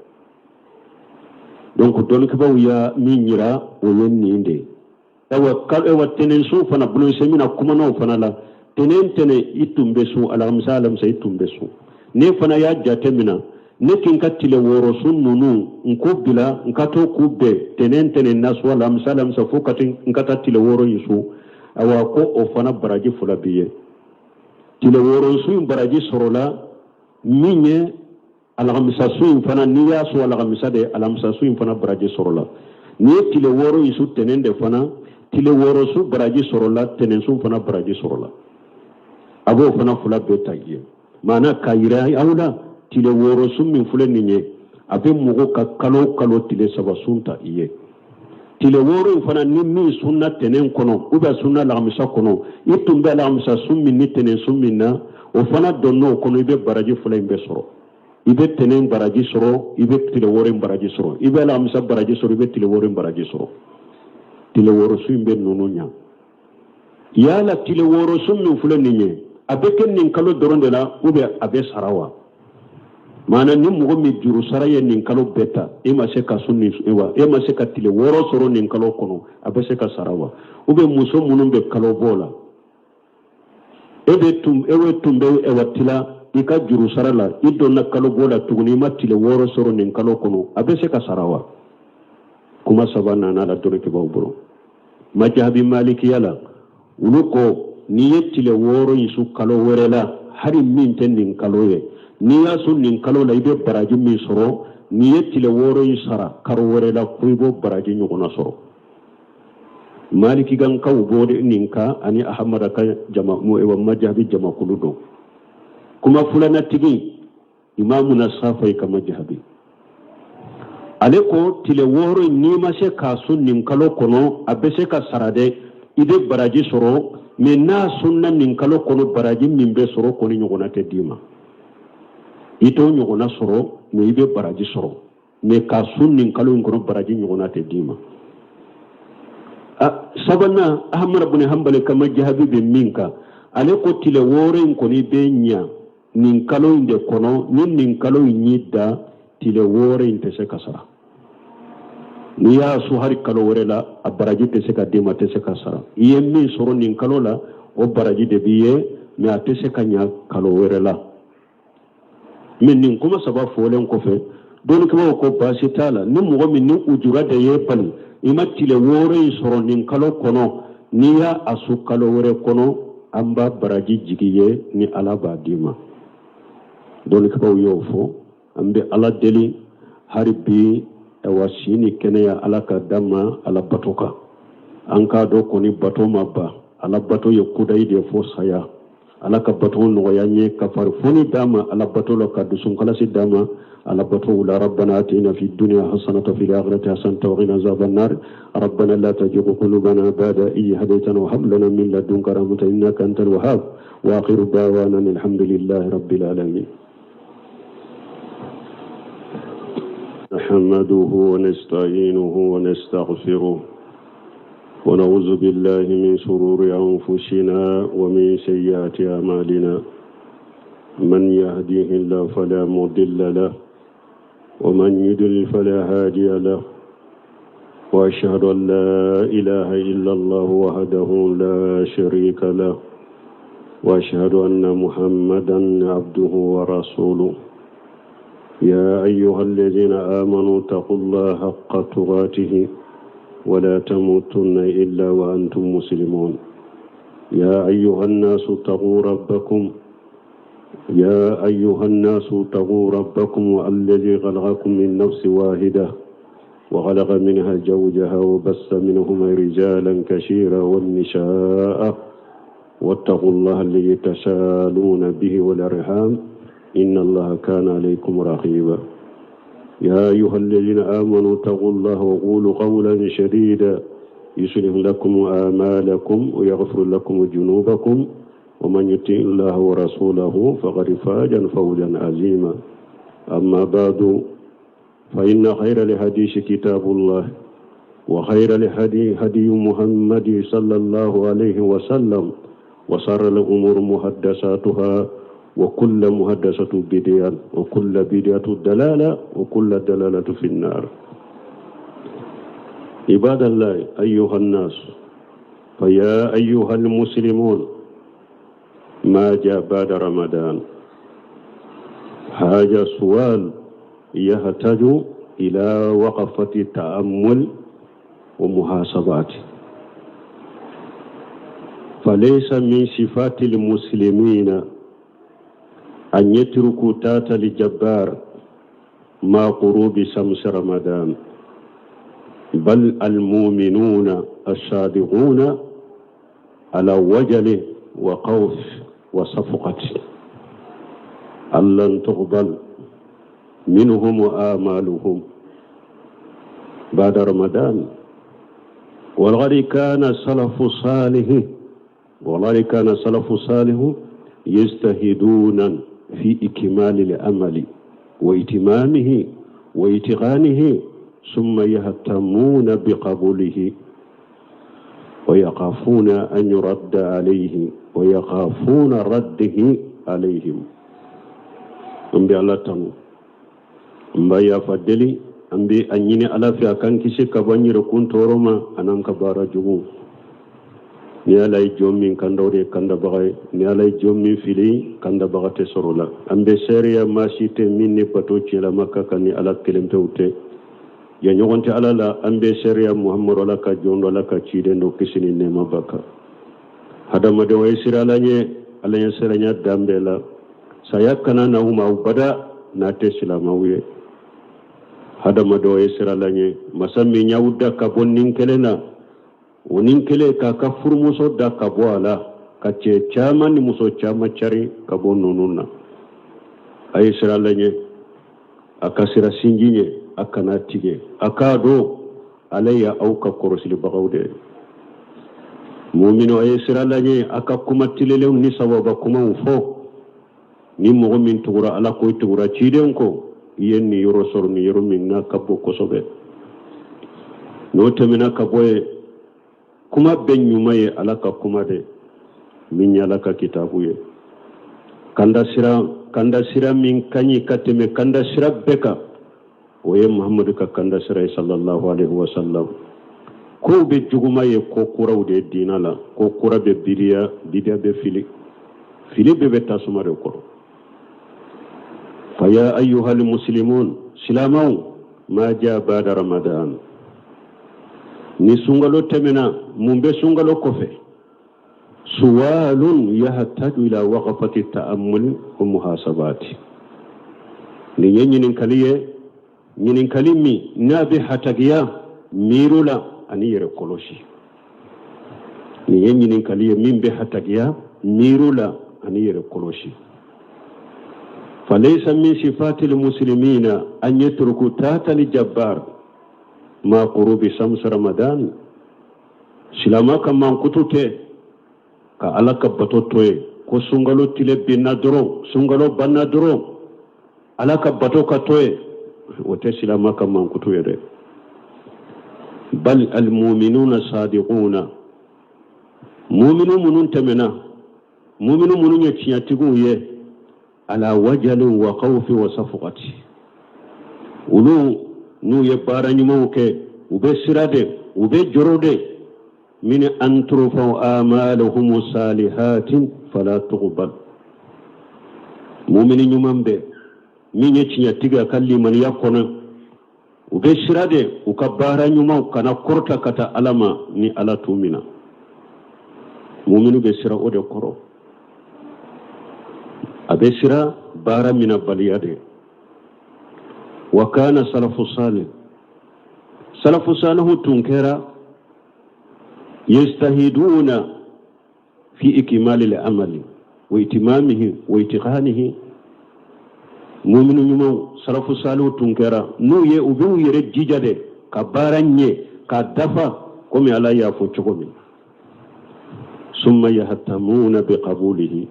Donc dɔnnikɛbaaw ya min yira, o ye nin de ye. Ayiwa, tɛnɛnsun fana, Ibn Usaymin kumana o fana la. Tɛnɛn tɛnɛn i tun bɛ sun, alamisa alamisa i tun bɛ sun. Ne fana y'a jate minɛ, ne k'i ka tile wɔɔrɔ sun ninnu n k'o bila n ka to k'u bɛn tɛnɛn tɛnɛn na sun, alamisa alamisa, fo ka n ka taa tile wɔɔrɔ in sun. Ayiwa, ko o fana baraji fila b'i ye. Tile wɔɔrɔ sun in baraji sɔrɔla min ye, alamisa sun in fana, n'i y'a sun alamisa de, alamisa sun in fana baraji sɔrɔla. N'i ye tile wɔɔrɔ in sun tɛnɛn de fana, tile wɔɔrɔ sun baraji sɔrɔla, tɛnɛn sun fana baraji sɔrɔla. A b'o fana fila bɛɛ ta i ye. Maana k'a yira aw la, tile wɔɔrɔ sun min filɛ nin ye, a bɛ mɔgɔ ka kalo kalo tile saba sun ta i ye. Tile wɔɔrɔ in fana, ni min sunna tɛnɛn kɔnɔ ou bien sunna alamisa kɔnɔ, i tun bɛ alamisa sun min ni tɛnɛn sun min na, o fana donna o kɔnɔ. I bɛ baraji fila in bɛɛ sɔrɔ. I bɛ tɛnɛn baraji sɔrɔ, i bɛ tile wɔɔrɔ in baraji sɔrɔ. I bɛ alamisa baraji sɔrɔ, i bɛ tile wɔɔrɔ in baraji sɔrɔ. Tile wɔɔrɔ sun in bɛ ninnu ɲa. Yala tile wɔɔrɔ sun min filɛ nin ye, a bɛ kɛ nin kalo dɔrɔn de la ou bien a bɛ sara wa? Maana ni mɔgɔ min juru sara ye nin kalo bɛɛ ta, e ma se ka sun nin wa, e ma se ka tile wɔɔrɔ sɔrɔ nin kalo kɔnɔ, a bɛ se ka sara wa? Ou bien muso minnu bɛ kalo bɔ la, e bɛ tun bɛ wa tila i ka juru sara la, i donna kalo bɔ la tuguni, i ma tile wɔɔrɔ sɔrɔ nin kalo kɔnɔ, a bɛ se ka sara wa? Kuma saba nana la dɔnnikɛbaaw bolo. Majahabi malikiya la, olu ko n'i ye tile wɔɔrɔ in sun kalo wɛrɛ la, hali min tɛ nin kalo ye, n'i y'a sun nin kalo la, i bɛ baraji min sɔrɔ, n'i ye tile wɔɔrɔ in sara karo wɛrɛ la, ko i b'o baraji ɲɔgɔnna sɔrɔ. Malikikankaw b'o de nin kan, ani Ahamada ka jama wa majahabi jamakulu don. Kuma filanatigi, Imamuna Safayi ka majahabi, ale ko tile wɔɔrɔ in, n'i ma se k'a sun nin kalo kɔnɔ, a bɛ se ka sara dɛ, i bɛ baraji sɔrɔ. Mais n'a sunna nin kalo kɔnɔ, baraji min bɛ sɔrɔ kɔni ɲɔgɔnna tɛ d'i ma. I t'o ɲɔgɔnna sɔrɔ, mais i bɛ baraji sɔrɔ. Mais k'a sun nin kalo in kɔnɔ, baraji ɲɔgɔnna tɛ d'i ma. Sabanan, Ahamada bin Hanbali ka majahabi bɛ min kan, ale ko tile wɔɔrɔ in kɔni bɛ ɲa nin kalo in de kɔnɔ. Ni nin kalo in y'i da, tile wɔɔrɔ in tɛ se ka sara. N'i y'a sun hali kalo wɛrɛ la, a baraji tɛ se ka d'i ma, tɛ se ka sara. I ye min sɔrɔ nin kalo la, o baraji de b'i ye. mais a tɛ se ka ɲa kalo wɛrɛ la. Mais nin kuma saba fɔlen kɔfɛ, dɔnnikɛbaaw ko baasi t'a la, ni mɔgɔ min ni ujura de y'e bali, i ma tile 6 in sɔrɔ nin kalo kɔnɔ, n'i y'a a sun kalo wɛrɛ kɔnɔ, an b'a baraji jigi ye ni Ala b'a d'i ma. Dɔnnikɛbaaw y'o fɔ. An bɛ Ala deli hali bi, awa, si ni kɛnɛya Ala ka d'an ma Ala bato kan. An k'a dɔn kɔni, bato ma ban. Ala bato ye kudayi de fo saya. Ala ka bato nɔgɔya n ye, ka farifoni d'an ma Ala bato la, ka dusunkalasi d'an ma Ala bato la. Rabbana atina fi dunya hasanata fil akhirati hasanata wa qina azaban nar. Rabbana la tuzigh qulubana ba'da idh hadaytana wa hab lana min ladunka rahmatan innaka antal wahhab. Wa akhiru da'wana alhamdulillahi rabbil alamin. نحمده ونستعينه ونستغفره ونعوذ بالله من شرور أنفسنا ومن سيئات أعمالنا. من يهديه الله فلا مضل له ومن يضلل فلا هادي له. وأشهد أن لا إله إلا الله وحده لا شريك له وأشهد أن محمدا عبده ورسوله. يا أيها الذين آمنوا اتقوا الله حق تقاته ولا تموتن إلا وأنتم مسلمون. يا أيها الناس اتقوا ربكم يا أيها الناس اتقوا ربكم الذي خلقكم من نفس واحدة وخلق منها زوجها وبث منهما رجالا كثيرا والنساء، واتقوا الله الذي تساءلون به والأرحام إن الله كان عليكم رقيبا. يا أيها الذين آمنوا اتقوا الله وقولوا قولا سديدا يصلح لكم أعمالكم ويغفر لكم ذنوبكم، ومن يطع الله ورسوله فقد فاز فوزا عظيما. أما بعد، فإن خير الحديث كتاب الله، وخير الهدي هدي محمد صلى الله عليه وسلم، وشر الأمور محدثاتها، وكل محدثة بدعة، وكل بدعة ضلالة، وكل ضلالة في النار. عباد الله، أيها الناس، فيا أيها المسلمون، ما جاء بعد رمضان؟ هذا سؤال يحتاج إلى وقفة تأمل ومحاسبات. فليس من صفات المسلمين أن يتركوا طاعة الجبار مع غروب شمس رمضان، بل المؤمنون الصادقون على وجل وخوف وشفقة أن لن تقبل منهم آمالهم بعد رمضان. ولقد كان سلف صالح يجتهدون في إكمال العمل وإتمامه وإتقانه، ثم يهتمون بقبوله ويخافون أن يرد عليه ويخافون رده عليهم. An bɛ Ala tanu, an b'a yafa deli, an bɛ a ɲini Ala fɛ a k'an kisi ka bɔ an yɛrɛkun tɔɔrɔ ma an'an ka baara jugu. Ni Ala ye jɔn min kanda, o de ye kandabaga ye. Ni Ala ye jɔn min fili, kandabaga tɛ sɔrɔ la. An bɛ seereya maa si tɛ min ni bato tiɲɛlama ka kan ni Ala kelen pewu tɛ, jɛɲɔgɔn tɛ Ala la. An bɛ seereya Muhamadu Ala ka jɔn don, Ala ka ciden don, kisi ni nɛɛma b'a kan. Hadamadenw, ye siran Ala ɲɛ, Ala ɲɛ siranya dan bɛɛ la. Saya kana n'aw ma aw bada n'a tɛ silamɛw ye. Hadamadenw, ye siran Ala ɲɛ, masa min y'aw da ka bɔ nin kelen na, o nin kelen k'a ka furumuso da ka bɔ a la, ka cɛ caman ni muso caman cari ka bɔ ninnu na. A ye siran Ala ɲɛ, a ka siran sinji ɲɛ, a kana tigɛ. A k'a dɔn ale ye aw ka kɔrɔsilibagaw de ye. Muminu, a ye siran Ala ɲɛ, a ka kuma tilelenw ni sababa kumaw fɔ. Ni mɔgɔ min tugura Ala ko, i tugura ciden kɔ, i ye nin yɔrɔ sɔrɔ, nin yɔrɔ min n'a ka bon kosɛbɛ. N'o tɛmɛna ka bɔ yen, kuma bɛɛ ɲuman ye Ala ka kuma de min ye Ala ka kitabu ye. Kanda sira, kanda sira min ka ɲi ka tɛmɛ kanda sira bɛɛ kan, o ye Muhamadu ka kanda sira ye, sallallahu alaihi wa sallam. Kow bɛ juguma ye ko kuraw de ye diinɛ la. Ko kura bɛ bidiya, bidiya bɛ fili. Fili bɛɛ bɛ tasuma de kɔrɔ. Fa ya ayyuhal muslimun, silamaw, ma ja ba'da Ramadan. Ni sunkalo tɛmɛna, mun bɛ sunkalo kɔfɛ? Suwalun yahtaju ila waqafati ta'ammuli wa muhasabati. Nin ye ɲininkali ye, ɲininkali min n'a bɛ hatagiya miiro la ani yɛrɛ kɔlɔsi. Nin ye ɲininkali ye min bɛ hatagiya miiro la ani yɛrɛ kɔlɔsi. Falaysa min sifatil muslimina an yatruku ta'atal jabbar ma qurubi shams Ramadan. Silama ka mankutu tɛ ka Ala ka bato to yen ko sunkalo tile binna dɔrɔn, sunkalo banna dɔrɔn, Ala ka bato ka to yen. O tɛ silama ka mankutu ye dɛ. Bal almuminuna sadiquna, muminu minnu tɛmɛna, muminu minnu ye tiɲɛtigiw ye, ala wajalin wa khawfi wa safugati, olu n'u ye baara ɲumanw kɛ, u bɛ siran de, u bɛ jɔrɔ de. Min an turfa'u amaluhum salihatin fala tuqbal. Mumini ɲuman bɛ min ye tiɲɛtigi a ka limaniya kɔnɔ, u bɛ siran de u ka baara ɲumanw kana kɔrɔta ka taa Ala ma ni Ala t'u mina. Mumini bɛ siran o de kɔrɔ, a bɛ siran baara minabaliya de. Wa kana salafu salih, salafu salihu tun kɛra yajtahiduna fi ikmali al-amali wa itimamihi wa itiqanihi. Muminu ɲumanw, salafu salihu tun kɛra n'u ye, u b'u yɛrɛ jija de ka baara ɲɛ k'a dafa komi Ala y'a fɔ cogo min. Summa yahtamuna bi qabulihi,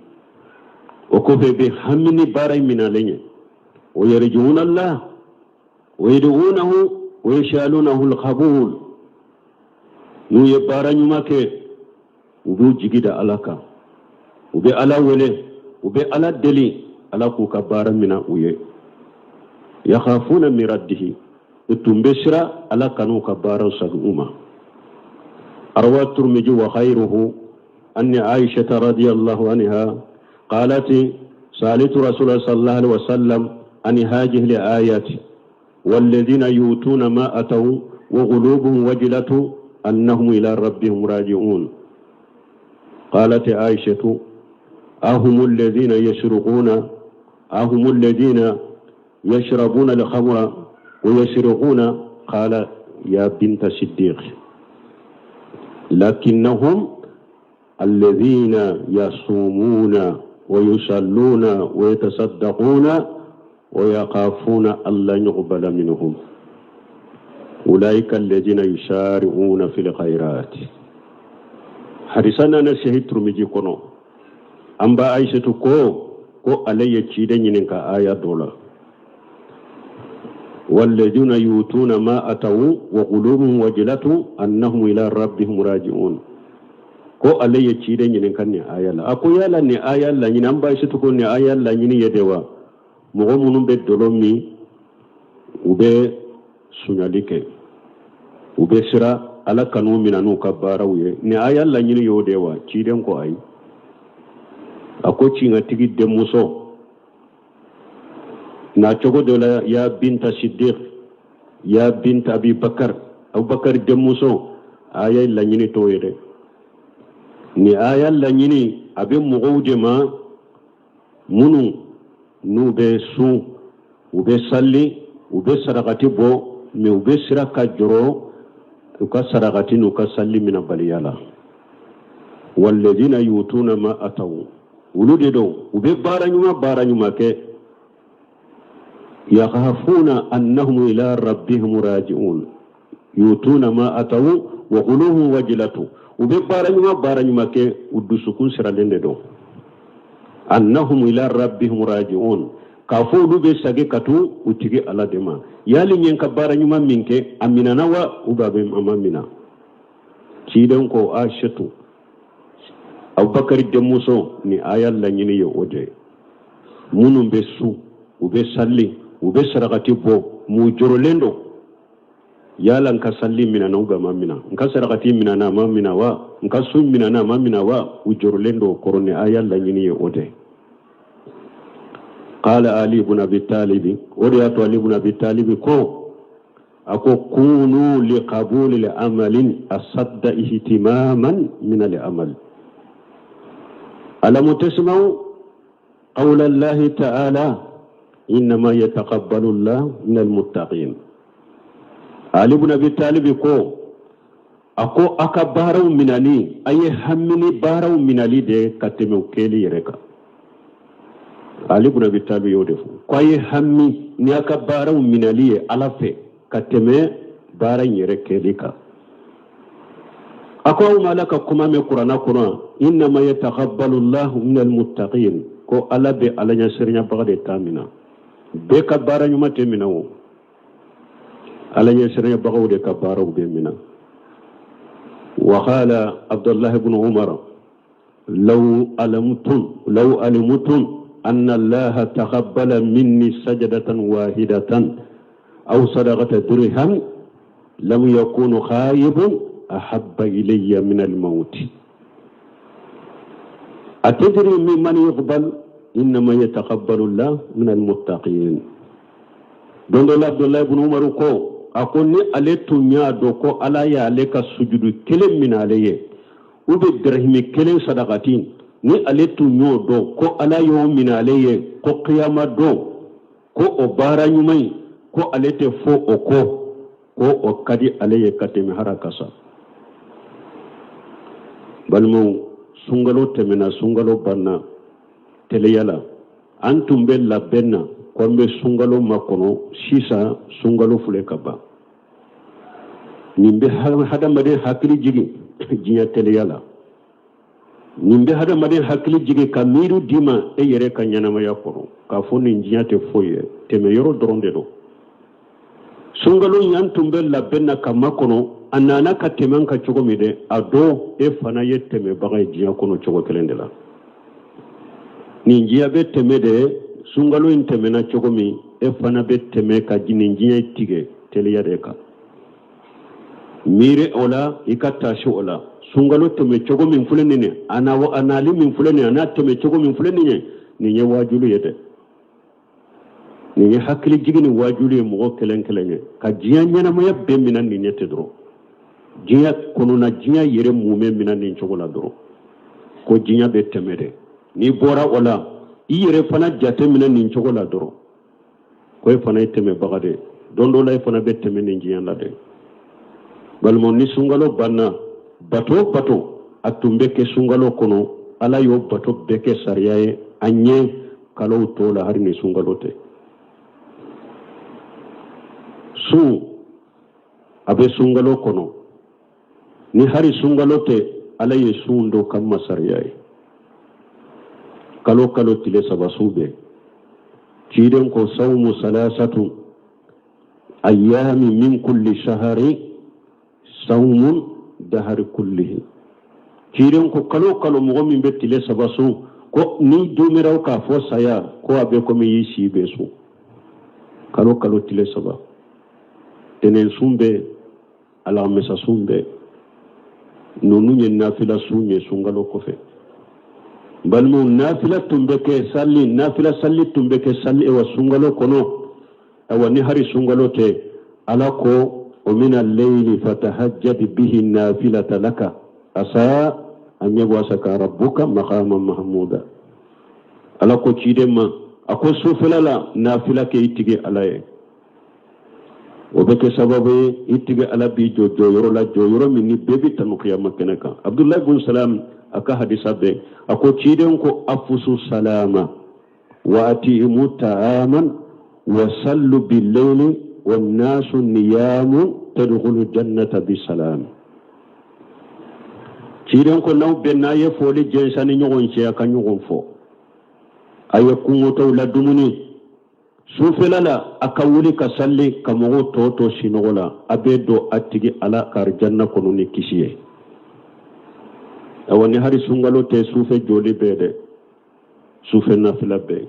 o kɔfɛ bɛ hami ni baara in minalen ye. Wa yarjuna Allah wa yad'unahu wa yas'alunahu al-qabul. N'u ye baara ɲuman kɛ, u b'u jigi da Ala kan, u bɛ Ala wele, u bɛ Ala deli Ala k'u ka baara minɛ u ye. Yakhafuna min raddihi, u tun bɛ siran Ala kan'u ka baaraw segin u ma. Arwa Turmiji wa khayruhu anni Aishata radiyallahu anha qalat salitu Rasulullah sallallahu alaihi wasallam an hadhihi al-ayati walladhina yutuna ma ataw wa qulubuhum wajilatu annahum ila rabbihim raji'un. Qalat Aishatu ahum alladhina yashraquna ahum alladhina yashrabuna al-khamra wa yashraquna? Qala ya binta Siddiq lakinnahum alladhina yasumuna wa yusalluna wa yatasaddaquna wa yakhafuna alla yuqbala minhum ulaika alladhina yusari'una fil khairat. Hadisa nana sahih Turmiji kɔnɔ. An ba Aishatu ko ale ye ciden ɲininka aya dɔ la, walladhina yutuna ma ataw wa qulubuhum wajilatu annahum ila rabbihim raji'un. Ko ale ye ciden ɲininka nin aya la, a ko yala nin aya laɲini, an ba Aishatu ko nin aya laɲini ye de wa mɔgɔ minnu bɛ dɔlɔ min, u bɛ sunyali kɛ, u bɛ siran Ala kan'u minɛ n'u ka baaraw ye, nin aya laɲini y'o de wa? Ciden ko ayi. A ko tiɲɛtigi denmuso na cogo dɔ la, ya binta Siddiq, ya binta Abi Bakar, Abubakar denmuso, aya laɲini t'o ye dɛ. Nin aya laɲini a bɛ mɔgɔw de ma minnu n'u bɛ sun, u bɛ sali, u bɛ sarakati bɔ, mais u bɛ siran ka jɔrɔ u ka sarakati n'u ka sali minɛbaliya la. Walladhina yutuna ma ataw, olu de don, u bɛ baara ɲuman baara ɲuman kɛ. Yakhafuna annahum ila rabbihim raji'un. Yutuna ma ataw wa qulubuhum wajilatu, u bɛ baara ɲuman baara ɲuman kɛ, u dusukun siralen de don. Annahum ila rabbihim raji'un, k'a fɔ olu bɛ segin ka taa u tigi Ala de ma. Yali n ye n ka baara ɲuman min kɛ, a minɛna wa ou bien a ma minɛ? Ciden ko Aishatu, Abubakar denmuso, ni aya laɲini ye o de ye, minnu bɛ sun, u bɛ sali, u bɛ sarakati bɔ, m'u jɔrɔlen don. Yala n ka sali minana ou bien a ma mina, n ka sarakati minana a ma mina wa, n ka sun minana a ma mina wa? U jɔrɔlen don o kɔrɔ. Ni aya laɲini ye o de. Qala Ali ibn Abi Talibi, o de y'a to Ali ibn Abi Talibi ko, a ko: kunu li qabuli li amalin asadda ihtimaman min al amal. Alamu tasma'u qawla Allahi ta'ala innama yataqabbalu Allah min almuttaqin. Ali ibn Abi Talib ko, a ko a ka baaraw minali, a ye hami ni baaraw minali de ka tɛmɛ u kɛli yɛrɛ kan. Ali ibn Abi Talib y'o de fɔ, ko a ye hami ni a ka baaraw minali ye Ala fɛ ka tɛmɛ baara in yɛrɛ kɛli kan. A ko aw ma Ala ka kuma mɛn Kuranna kɔnɔ, innama yataqabbalu llahu min almuttaqin, ko Ala bɛ Ala ɲɛsiranyabaga de ta mina. Bɛɛ ka baara ɲuman tɛ mina o, Ala ɲɛsiranyabagaw de ka baaraw bɛ mina. Wa qala Abdullah ibn Umar: law alamtum, law alimtum anna Allaha taqabbala minni sajadatan wahidatan aw sadaqata dirham lam yakunu khaybun ahabba ilayya min al-maut. Atadri mimman yuqbal? Innama yataqabbalu Allah min al-muttaqin. Don dɔ la, Abdullahi ibn Umar ko, a ko ni ale tun y'a dɔn ko Ala y'ale ka sujudu kelen minɛ ale ye, ou bien dirahimi kelen sadakati, ni ale tun y'o dɔn ko Ala y'o minɛ ale ye, ko kiyama don, ko o baara ɲuman in, ko ale tɛ fɔ o kɔ, ko o ka di ale ye ka tɛmɛ hara ka sa. Balimaw, sunkalo tɛmɛna, sunkalo banna teliya la. An tun bɛ labɛn na ko an bɛ sunkalo makɔnɔ. Sisan sunkalo filɛ ka ban. Nin bɛ hadamaden hakili jigin diɲɛ teliya la. Nin bɛ hadamaden hakili jigin ka miiri d'i ma e yɛrɛ ka ɲɛnamaya kɔnɔ, k'a fɔ nin diɲɛ tɛ foyi ye, tɛmɛ yɔrɔ dɔrɔn de don. Sunkalo in, an tun bɛ labɛn na ka makɔnɔ, a nana ka tɛmɛ an kan cogo min dɛ, a dɔn e fana ye tɛmɛbaga ye diɲɛ kɔnɔ cogo kelen de la. Nin diɲɛ bɛ tɛmɛ de. Sunkalo in tɛmɛna cogo min, e fana bɛ tɛmɛ ka nin diɲɛ tigɛ teliya de kan. Miiri o la, i ka taasi o la. Sunkalo tɛmɛ cogo min filɛ nin ye, a na a nali min filɛ nin ye, a n'a tɛmɛ cogo min filɛ nin ye, nin ye waajuli ye dɛ. Nin ye hakili jigin ni waajuli ye mɔgɔ kelen kelen ye, ka diɲɛ ɲɛnamaya bɛɛ minɛ nin ɲɛ tɛ dɔrɔn. Diɲɛ kɔnɔna, diɲɛ yɛrɛ mumɛ minɛ nin cogo la dɔrɔn, ko diɲɛ bɛ tɛmɛ dɛ. N'i bɔra o la, i yɛrɛ fana jate minɛ nin cogo la dɔrɔn, ko e fana ye tɛmɛbaga de ye. Don dɔ la, e fana bɛ tɛmɛ nin diɲɛ la dɛ. Balimaw, ni sunkalo banna, bato o bato a tun bɛ kɛ sunkalo kɔnɔ, Ala y'o bato bɛɛ kɛ sariya ye an ye kalow tɔw la, hali ni sunkalo tɛ. Sun a bɛ sunkalo kɔnɔ. Ni hari sunkalo tɛ, Ala ye sun dɔ kama sariya ye. Kalo kalo tile 3 sun bɛ. Ciden ko: sawmu salasatu ayami min kulli shahari sawmun dahari kullihi. Ciden ko kalo kalo, mɔgɔ min bɛ tile 3 sun, ko ni dumiraw k'a fɔ saya, ko a bɛ komi y'i si bɛ sun. Kalo kalo tile 3, tɛnɛn sun bɛ, alamisa sun bɛ, ninnu ye nafila sun ye sunkalo kɔfɛ. Balimaw, nafila tun bɛ kɛ sali, nafila sali tun bɛ kɛ sali wa sunkalo kɔnɔ. Awa, ni hari sunkalo tɛ, Ala ko: wa mina leyli fatahajjad bihi nafilata laka asa an yab'asaka rabbuka maqaman mahmuda. Ala ko ciden ma, a ko sufɛla la nafila kɛ i tigi Ala ye, o bɛ kɛ sababu ye i tigi Ala b'i jɔ jɔyɔrɔ la, jɔyɔrɔ min ni bɛɛ bɛ tanu kiyama kɛnɛ kan. Abdulayi bun Salam a ka hadisa bɛɛ, a ko ciden ko: afusu salama wa atimu ta'aman wa sallu billayli wa nasu niyamu tadkhulu jannata bisalam. Ciden ko n'aw bɛn n'a ye foli jɛnsan ni ɲɔgɔn cɛ, a ka ɲɔgɔn fɔ, a ye kungotɔw la dumuni, sufɛla la a ka wuli ka sali ka mɔgɔw tɔ to sinɔgɔ la, a bɛ don a tigi Ala ka arijanna kɔnɔ ni kisi ye. Awa, ni hari sunkalo tɛ, sufɛ joli bɛɛ dɛ, sufɛ nafila bɛɛ.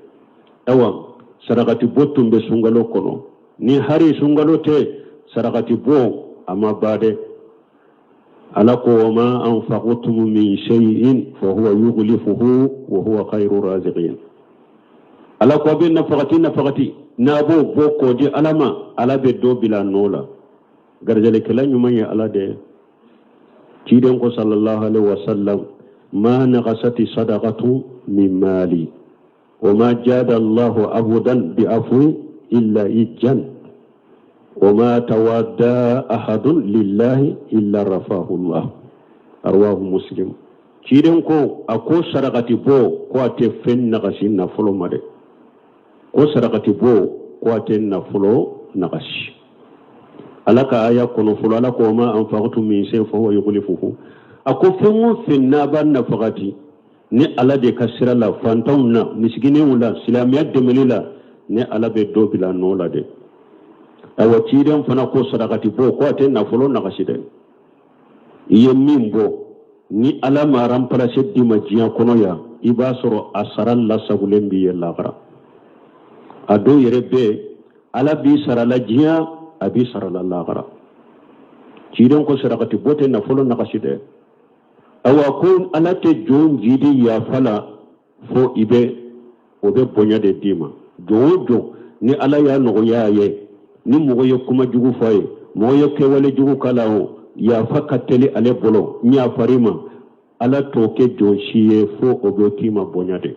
Awa, sarakati bɔ tun bɛ sunkalo kɔnɔ. Ni hari sunkalo tɛ, Sarakati bɔ a ma ban dɛ. Ala ko wa ma anfaqtum min shay'in fa huwa yukhlifuhu wa huwa khayru raziqin. Ala ko a bɛ nafagati nafagati n'a b'o bɔ k'o di Ala ma, Ala bɛ dɔ bila nɔ la. Garijɛlikɛla ɲuman ye Ala de ye. Ciden ko sallallahu alaihi wasallam, ma naqasati sadaqatu min mali wa ma jada Allahu abudan bi afwi illa ijjan wa ma tawadda ahadun lillahi illa rafahu Allah. Arwahu Muslim. Ciden ko, a ko sarakati bɔ ko a tɛ fɛn nagasi nafolo ma dɛ. Ko sarakati bɔ ko a tɛ nafolo nagasi. Ala ka aya kɔnɔ fɔlɔ, Ala ko ma anfaqtum min shay'in fa huwa yukhlifuhu. A ko fɛn o fɛn n'a b'a nafagati ni Ala de ka sira la, fantanw na, misikinɛw la, silamɛya dɛmɛli la, ne Ala bɛ dɔ bila nɔ la dɛ. Ayiwa, ciden fana ko sarakati bɔ ko a tɛ nafolo nagasi dɛ. I ye min bɔ ni Ala ma remplacer d'i ma diɲɛ kɔnɔ yan, i b'a sɔrɔ a sara lasagolen b'i ye lahara. A dɔw yɛrɛ bɛ, Ala b'i sara la diɲɛ, a b'i sara la lahara. Ciden ko sarakati bɔ tɛ nafolo nagasi dɛ. Awa, ko Ala tɛ jɔn jidi yafa la fo i bɛ o bɛ bonya de d'i ma. Jɔn o jɔn ni Ala y'a nɔgɔya a ye, ni mɔgɔ ye kuma jugu fɔ a ye, mɔgɔ ye kɛwale jugu k'a la, o yafa ka teli ale bolo, n yafar'i ma, Ala t'o kɛ jɔn si ye fo o bɛ k'i ma bonya de,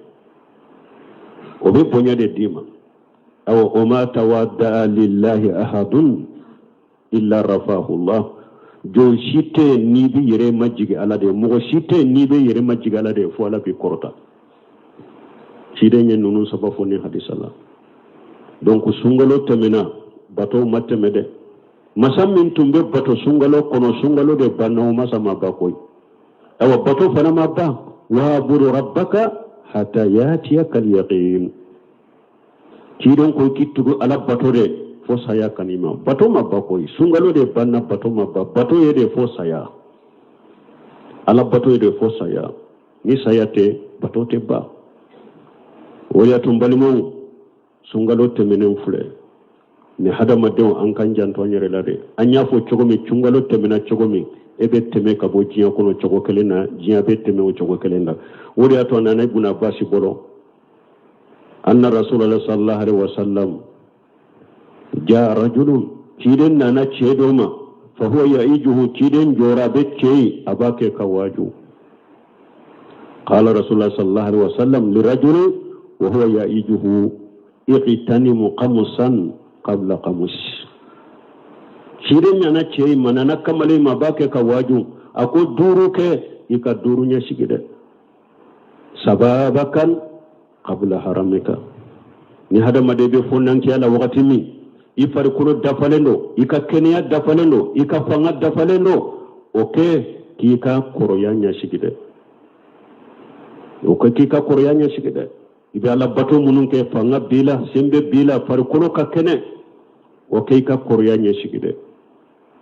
o bɛ bonya de d'i ma. Awa, o ma tawadda lillahi ahadun illa rafahu Allah. Jɔn si tɛ n'i bɛ yɛrɛ majigi Ala de ye, mɔgɔ si tɛ n'i bɛ yɛrɛ majigi Ala de ye fo Ala b'i kɔrɔta. Ciden ye ninnu saba fɔ ni hadisa la. Donc sunkalo tɛmɛna, bato ma tɛmɛ dɛ. Masa min tun bɛ bato sunkalo kɔnɔ, sunkalo de banna, o masa ma ban koyi. Awa, bato fana ma ban. Wa'budu rabbaka hatta yatiyaka al-yaqin. Ciden ko k'i tugu Ala bato de fo saya ka n'i ma. Bato ma ban koyi, sunkalo de banna, bato ma ban. Bato ye de fo saya, Ala bato ye de fo saya. Ni saya tɛ, bato tɛ ban. O y'a to n balimaw, sunkalo tɛmɛnen filɛ ni hadamadenw, an k'an janto an yɛrɛ la dɛ. An y'a fɔ cogo min, sunkalo tɛmɛna cogo min, e bɛ tɛmɛ ka bɔ diɲɛ kɔnɔ cogo kelen na, diɲɛ bɛ tɛmɛ o cogo kelen na. O de y'a to a nana Ibn Abbas bolo, anna Rasulullah sallallahu alaihi wasallam jaa rajulun, ciden nana cɛ dɔ ma, fa huwa ya'ijuhu, ciden jɔra a bɛ cɛ ye, a b'a kɛ ka waaju. Qala Rasulullah sallallahu alaihi wasallam lirajuli wa huwa ya'ijuhu, igtanimu khamsan qabla khams. Ciden nana cɛ in ma, nana kamalen ma, a b'a kɛ ka waaju, a ko duuru kɛ, i ka duuru ɲɛsigi dɛ. Sababakan qabla haramika. Ni hadamaden bɛ fonnankiya la wagati min, i farikolo dafalen don, i ka kɛnɛya dafalen don, i ka fanga dafalen don, o kɛ k'i ka kɔrɔya ɲɛsigi dɛ. O kɛ k'i ka kɔrɔya ɲɛsigi dɛ. I bɛ Ala bato minnu kɛ, fanga b'i la, senbɛ b'i la, farikolo ka kɛnɛ, o kɛ i ka kɔrɔya ɲɛsigi dɛ.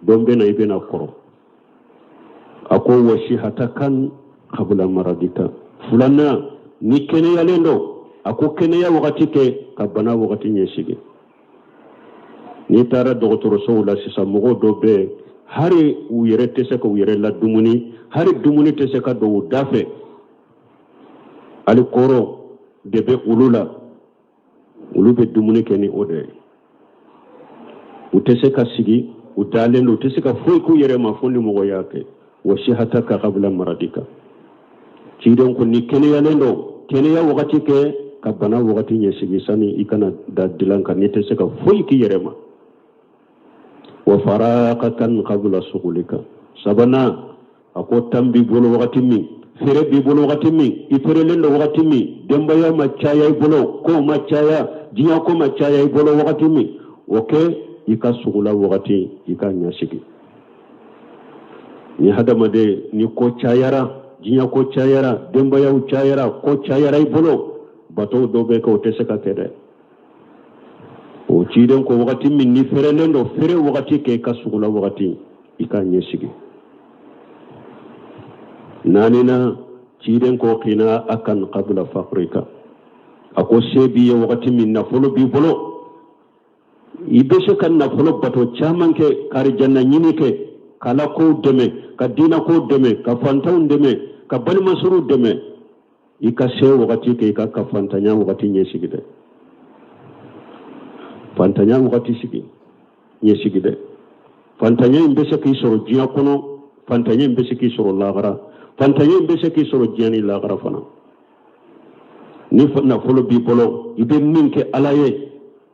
Don bɛ na, i bɛna kɔrɔ. A ko wa sihatakan qabla maradika. Filanan, ni kɛnɛyalen don, a ko kɛnɛya wagati kɛ ka bana wagati ɲɛsigi. N'i taara dɔgɔtɔrɔsow la sisan, mɔgɔw dɔ bɛ yen, hali u yɛrɛ tɛ se ka u yɛrɛ ladumuni, hali dumuni tɛ se ka don u da fɛ, hali kɔrɔ de bɛ olu la, olu bɛ dumuni kɛ ni o de ye. U tɛ se ka sigi, u dalen don, u tɛ se ka foyi k'u yɛrɛ ma fo ni mɔgɔ y'a kɛ. Wa sihataka qabla maradika. Ciden ko ni kɛnɛyalen don, kɛnɛya wagati kɛ ka bana wagati ɲɛsigi sani i kana da dilan kan n'i tɛ se ka foyi k'i yɛrɛ ma. Wa faraqatan qabla sugulika. Sabanan, a ko temps b'i bolo wagati min, fɛrɛ b'i bolo wagati min, i fɛrɛlen don wagati min, denbaya ma caya i bolo, kow ma caya, diɲɛ ko ma caya i bolo wagati min, o kɛ i ka sugula wagati i ka ɲɛsigi. Ni hadamaden ni ko cayara, diɲɛ ko cayara, denbayaw cayara, ko cayara i bolo, bato dɔ bɛ kɛ, o tɛ se ka kɛ dɛ. O ciden ko wagati min ni fɛrɛlen don, fɛrɛ wagati kɛ i ka sugula wagati i ka ɲɛsigi. Naaninan, ciden ko qina akan qabla faqrika. A ko se b'i ye wagati min, nafolo b'i bolo, I bɛ se ka nafolo bato caman kɛ, ka arijanna ɲini kɛ, ka ala kow dɛmɛ, ka diina kow dɛmɛ, ka fantanw dɛmɛ, ka balimasuru dɛmɛ. I ka se wagati kɛ, i ka fantanya wagati ɲɛsigi dɛ, fantanya wagati sigi ɲɛsigi dɛ. Fantanya in bɛ se k'i sɔrɔ diɲɛ kɔnɔ, fantanya in bɛ se k'i sɔrɔ lahara, fantanya in bɛ se k'i sɔrɔ diɲɛ ni lahara fana. Ni nafolo b'i bolo, i bɛ min kɛ ala ye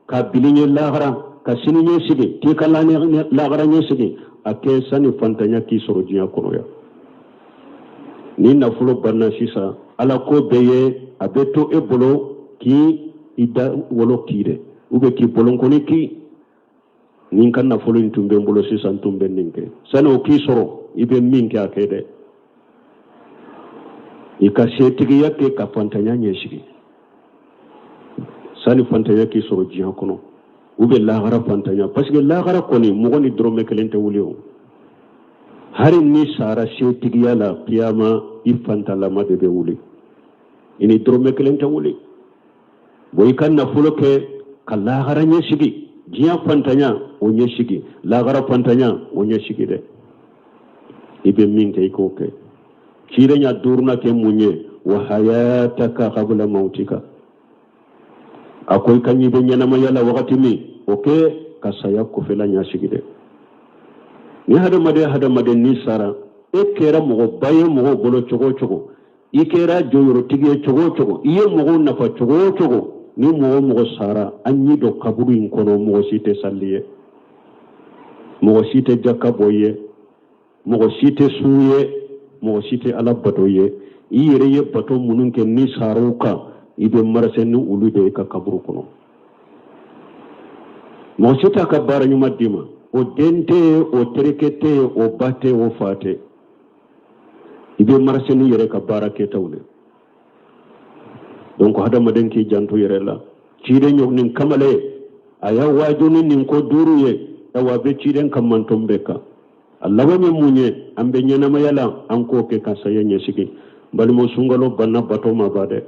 ka bili ɲɛ lahara, ka sini ɲɛsigi, k'i ka lahara ɲɛsigi, a kɛ sani fantanya k'i sɔrɔ diɲɛ kɔnɔ yan. Ni nafolo banna sisan, ala ko bɛɛ ye a bɛ to e bolo k'i i da wolo k'i dɛ, ou bien k'i bolonkɔni k'i ni n ka nafolo in tun bɛ n bolo sisan, n tun bɛ nin kɛ. Sani o k'i sɔrɔ, i bɛ min kɛ, a kɛ dɛ. I ka setigiya kɛ ka fantanya ɲɛsigi sani fantanya k'i sɔrɔ diɲɛ kɔnɔ, ou bien lahara fantanya, parce que lahara kɔni, mɔgɔ ni dɔrɔmɛ kelen tɛ wuli. O hari ni sara setigiya la, kiyama i fantalama de bɛ wuli, i ni dɔrɔmɛ kelen tɛ wuli. Bon, i ka nafolo kɛ ka lahara ɲɛsigi, diɲɛ fantanya o ɲɛsigi, lahara fantanya o ɲɛsigi dɛ. I bɛ min kɛ, i k'o kɛ. Ciden ya duurunan kɛ mun ye? Wa hayataka qabla mautika. A ko i ka ɲi bɛ ɲɛnamaya la wagati min, o kɛ ka saya kɔfɛla ɲɛsigi dɛ. Ni hadamaden hadamaden ni sara, e kɛra mɔgɔba ye mɔgɔw bolo cogo o cogo, i kɛra jɔyɔrɔtigi ye cogo o cogo, i ye mɔgɔw nafa cogo o cogo, ni mɔgɔ o mɔgɔ sara, an y'i don kaburu in kɔnɔ, mɔgɔ si tɛ sali ye, mɔgɔ si tɛ jaka bɔ ye, mɔgɔ si tɛ sun ye, mɔgɔ si tɛ ala bato ye. I yɛrɛ ye bato minnu kɛ, ni sar'u kan, i bɛ marcher ni olu de ye ka kaburu kɔnɔ. Mɔgɔ si t'a ka baara ɲuman d'i ma, o den tɛ yen, o terikɛ tɛ yen, o ba tɛ, o fa tɛ. I bɛ marcher n'i yɛrɛ ka baara kɛtaw de. Donc hadamaden k'i janto yɛrɛ la. Ciden ɲɔ nin kamalen, a y'a waaju ni nin ko duuru ye. Awa, a bɛ ciden ka manton bɛɛ kan. A laban ye mun ye? An bɛ ɲɛnamaya la, an k'o kɛ ka saya ɲɛsigi. Balimaw, sunkalo banna, bato ma ban dɛ.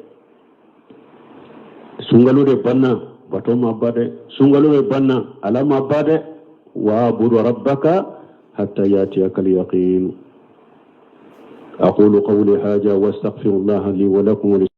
Sunkalo de banna, bato ma ban dɛ. Sunkalo de banna, ala ma ban dɛ. Waabudu rabbaka hatta yatiyaka alyaqin. Aqulu qawli hadha wa astaghfirullaha li wa lakum.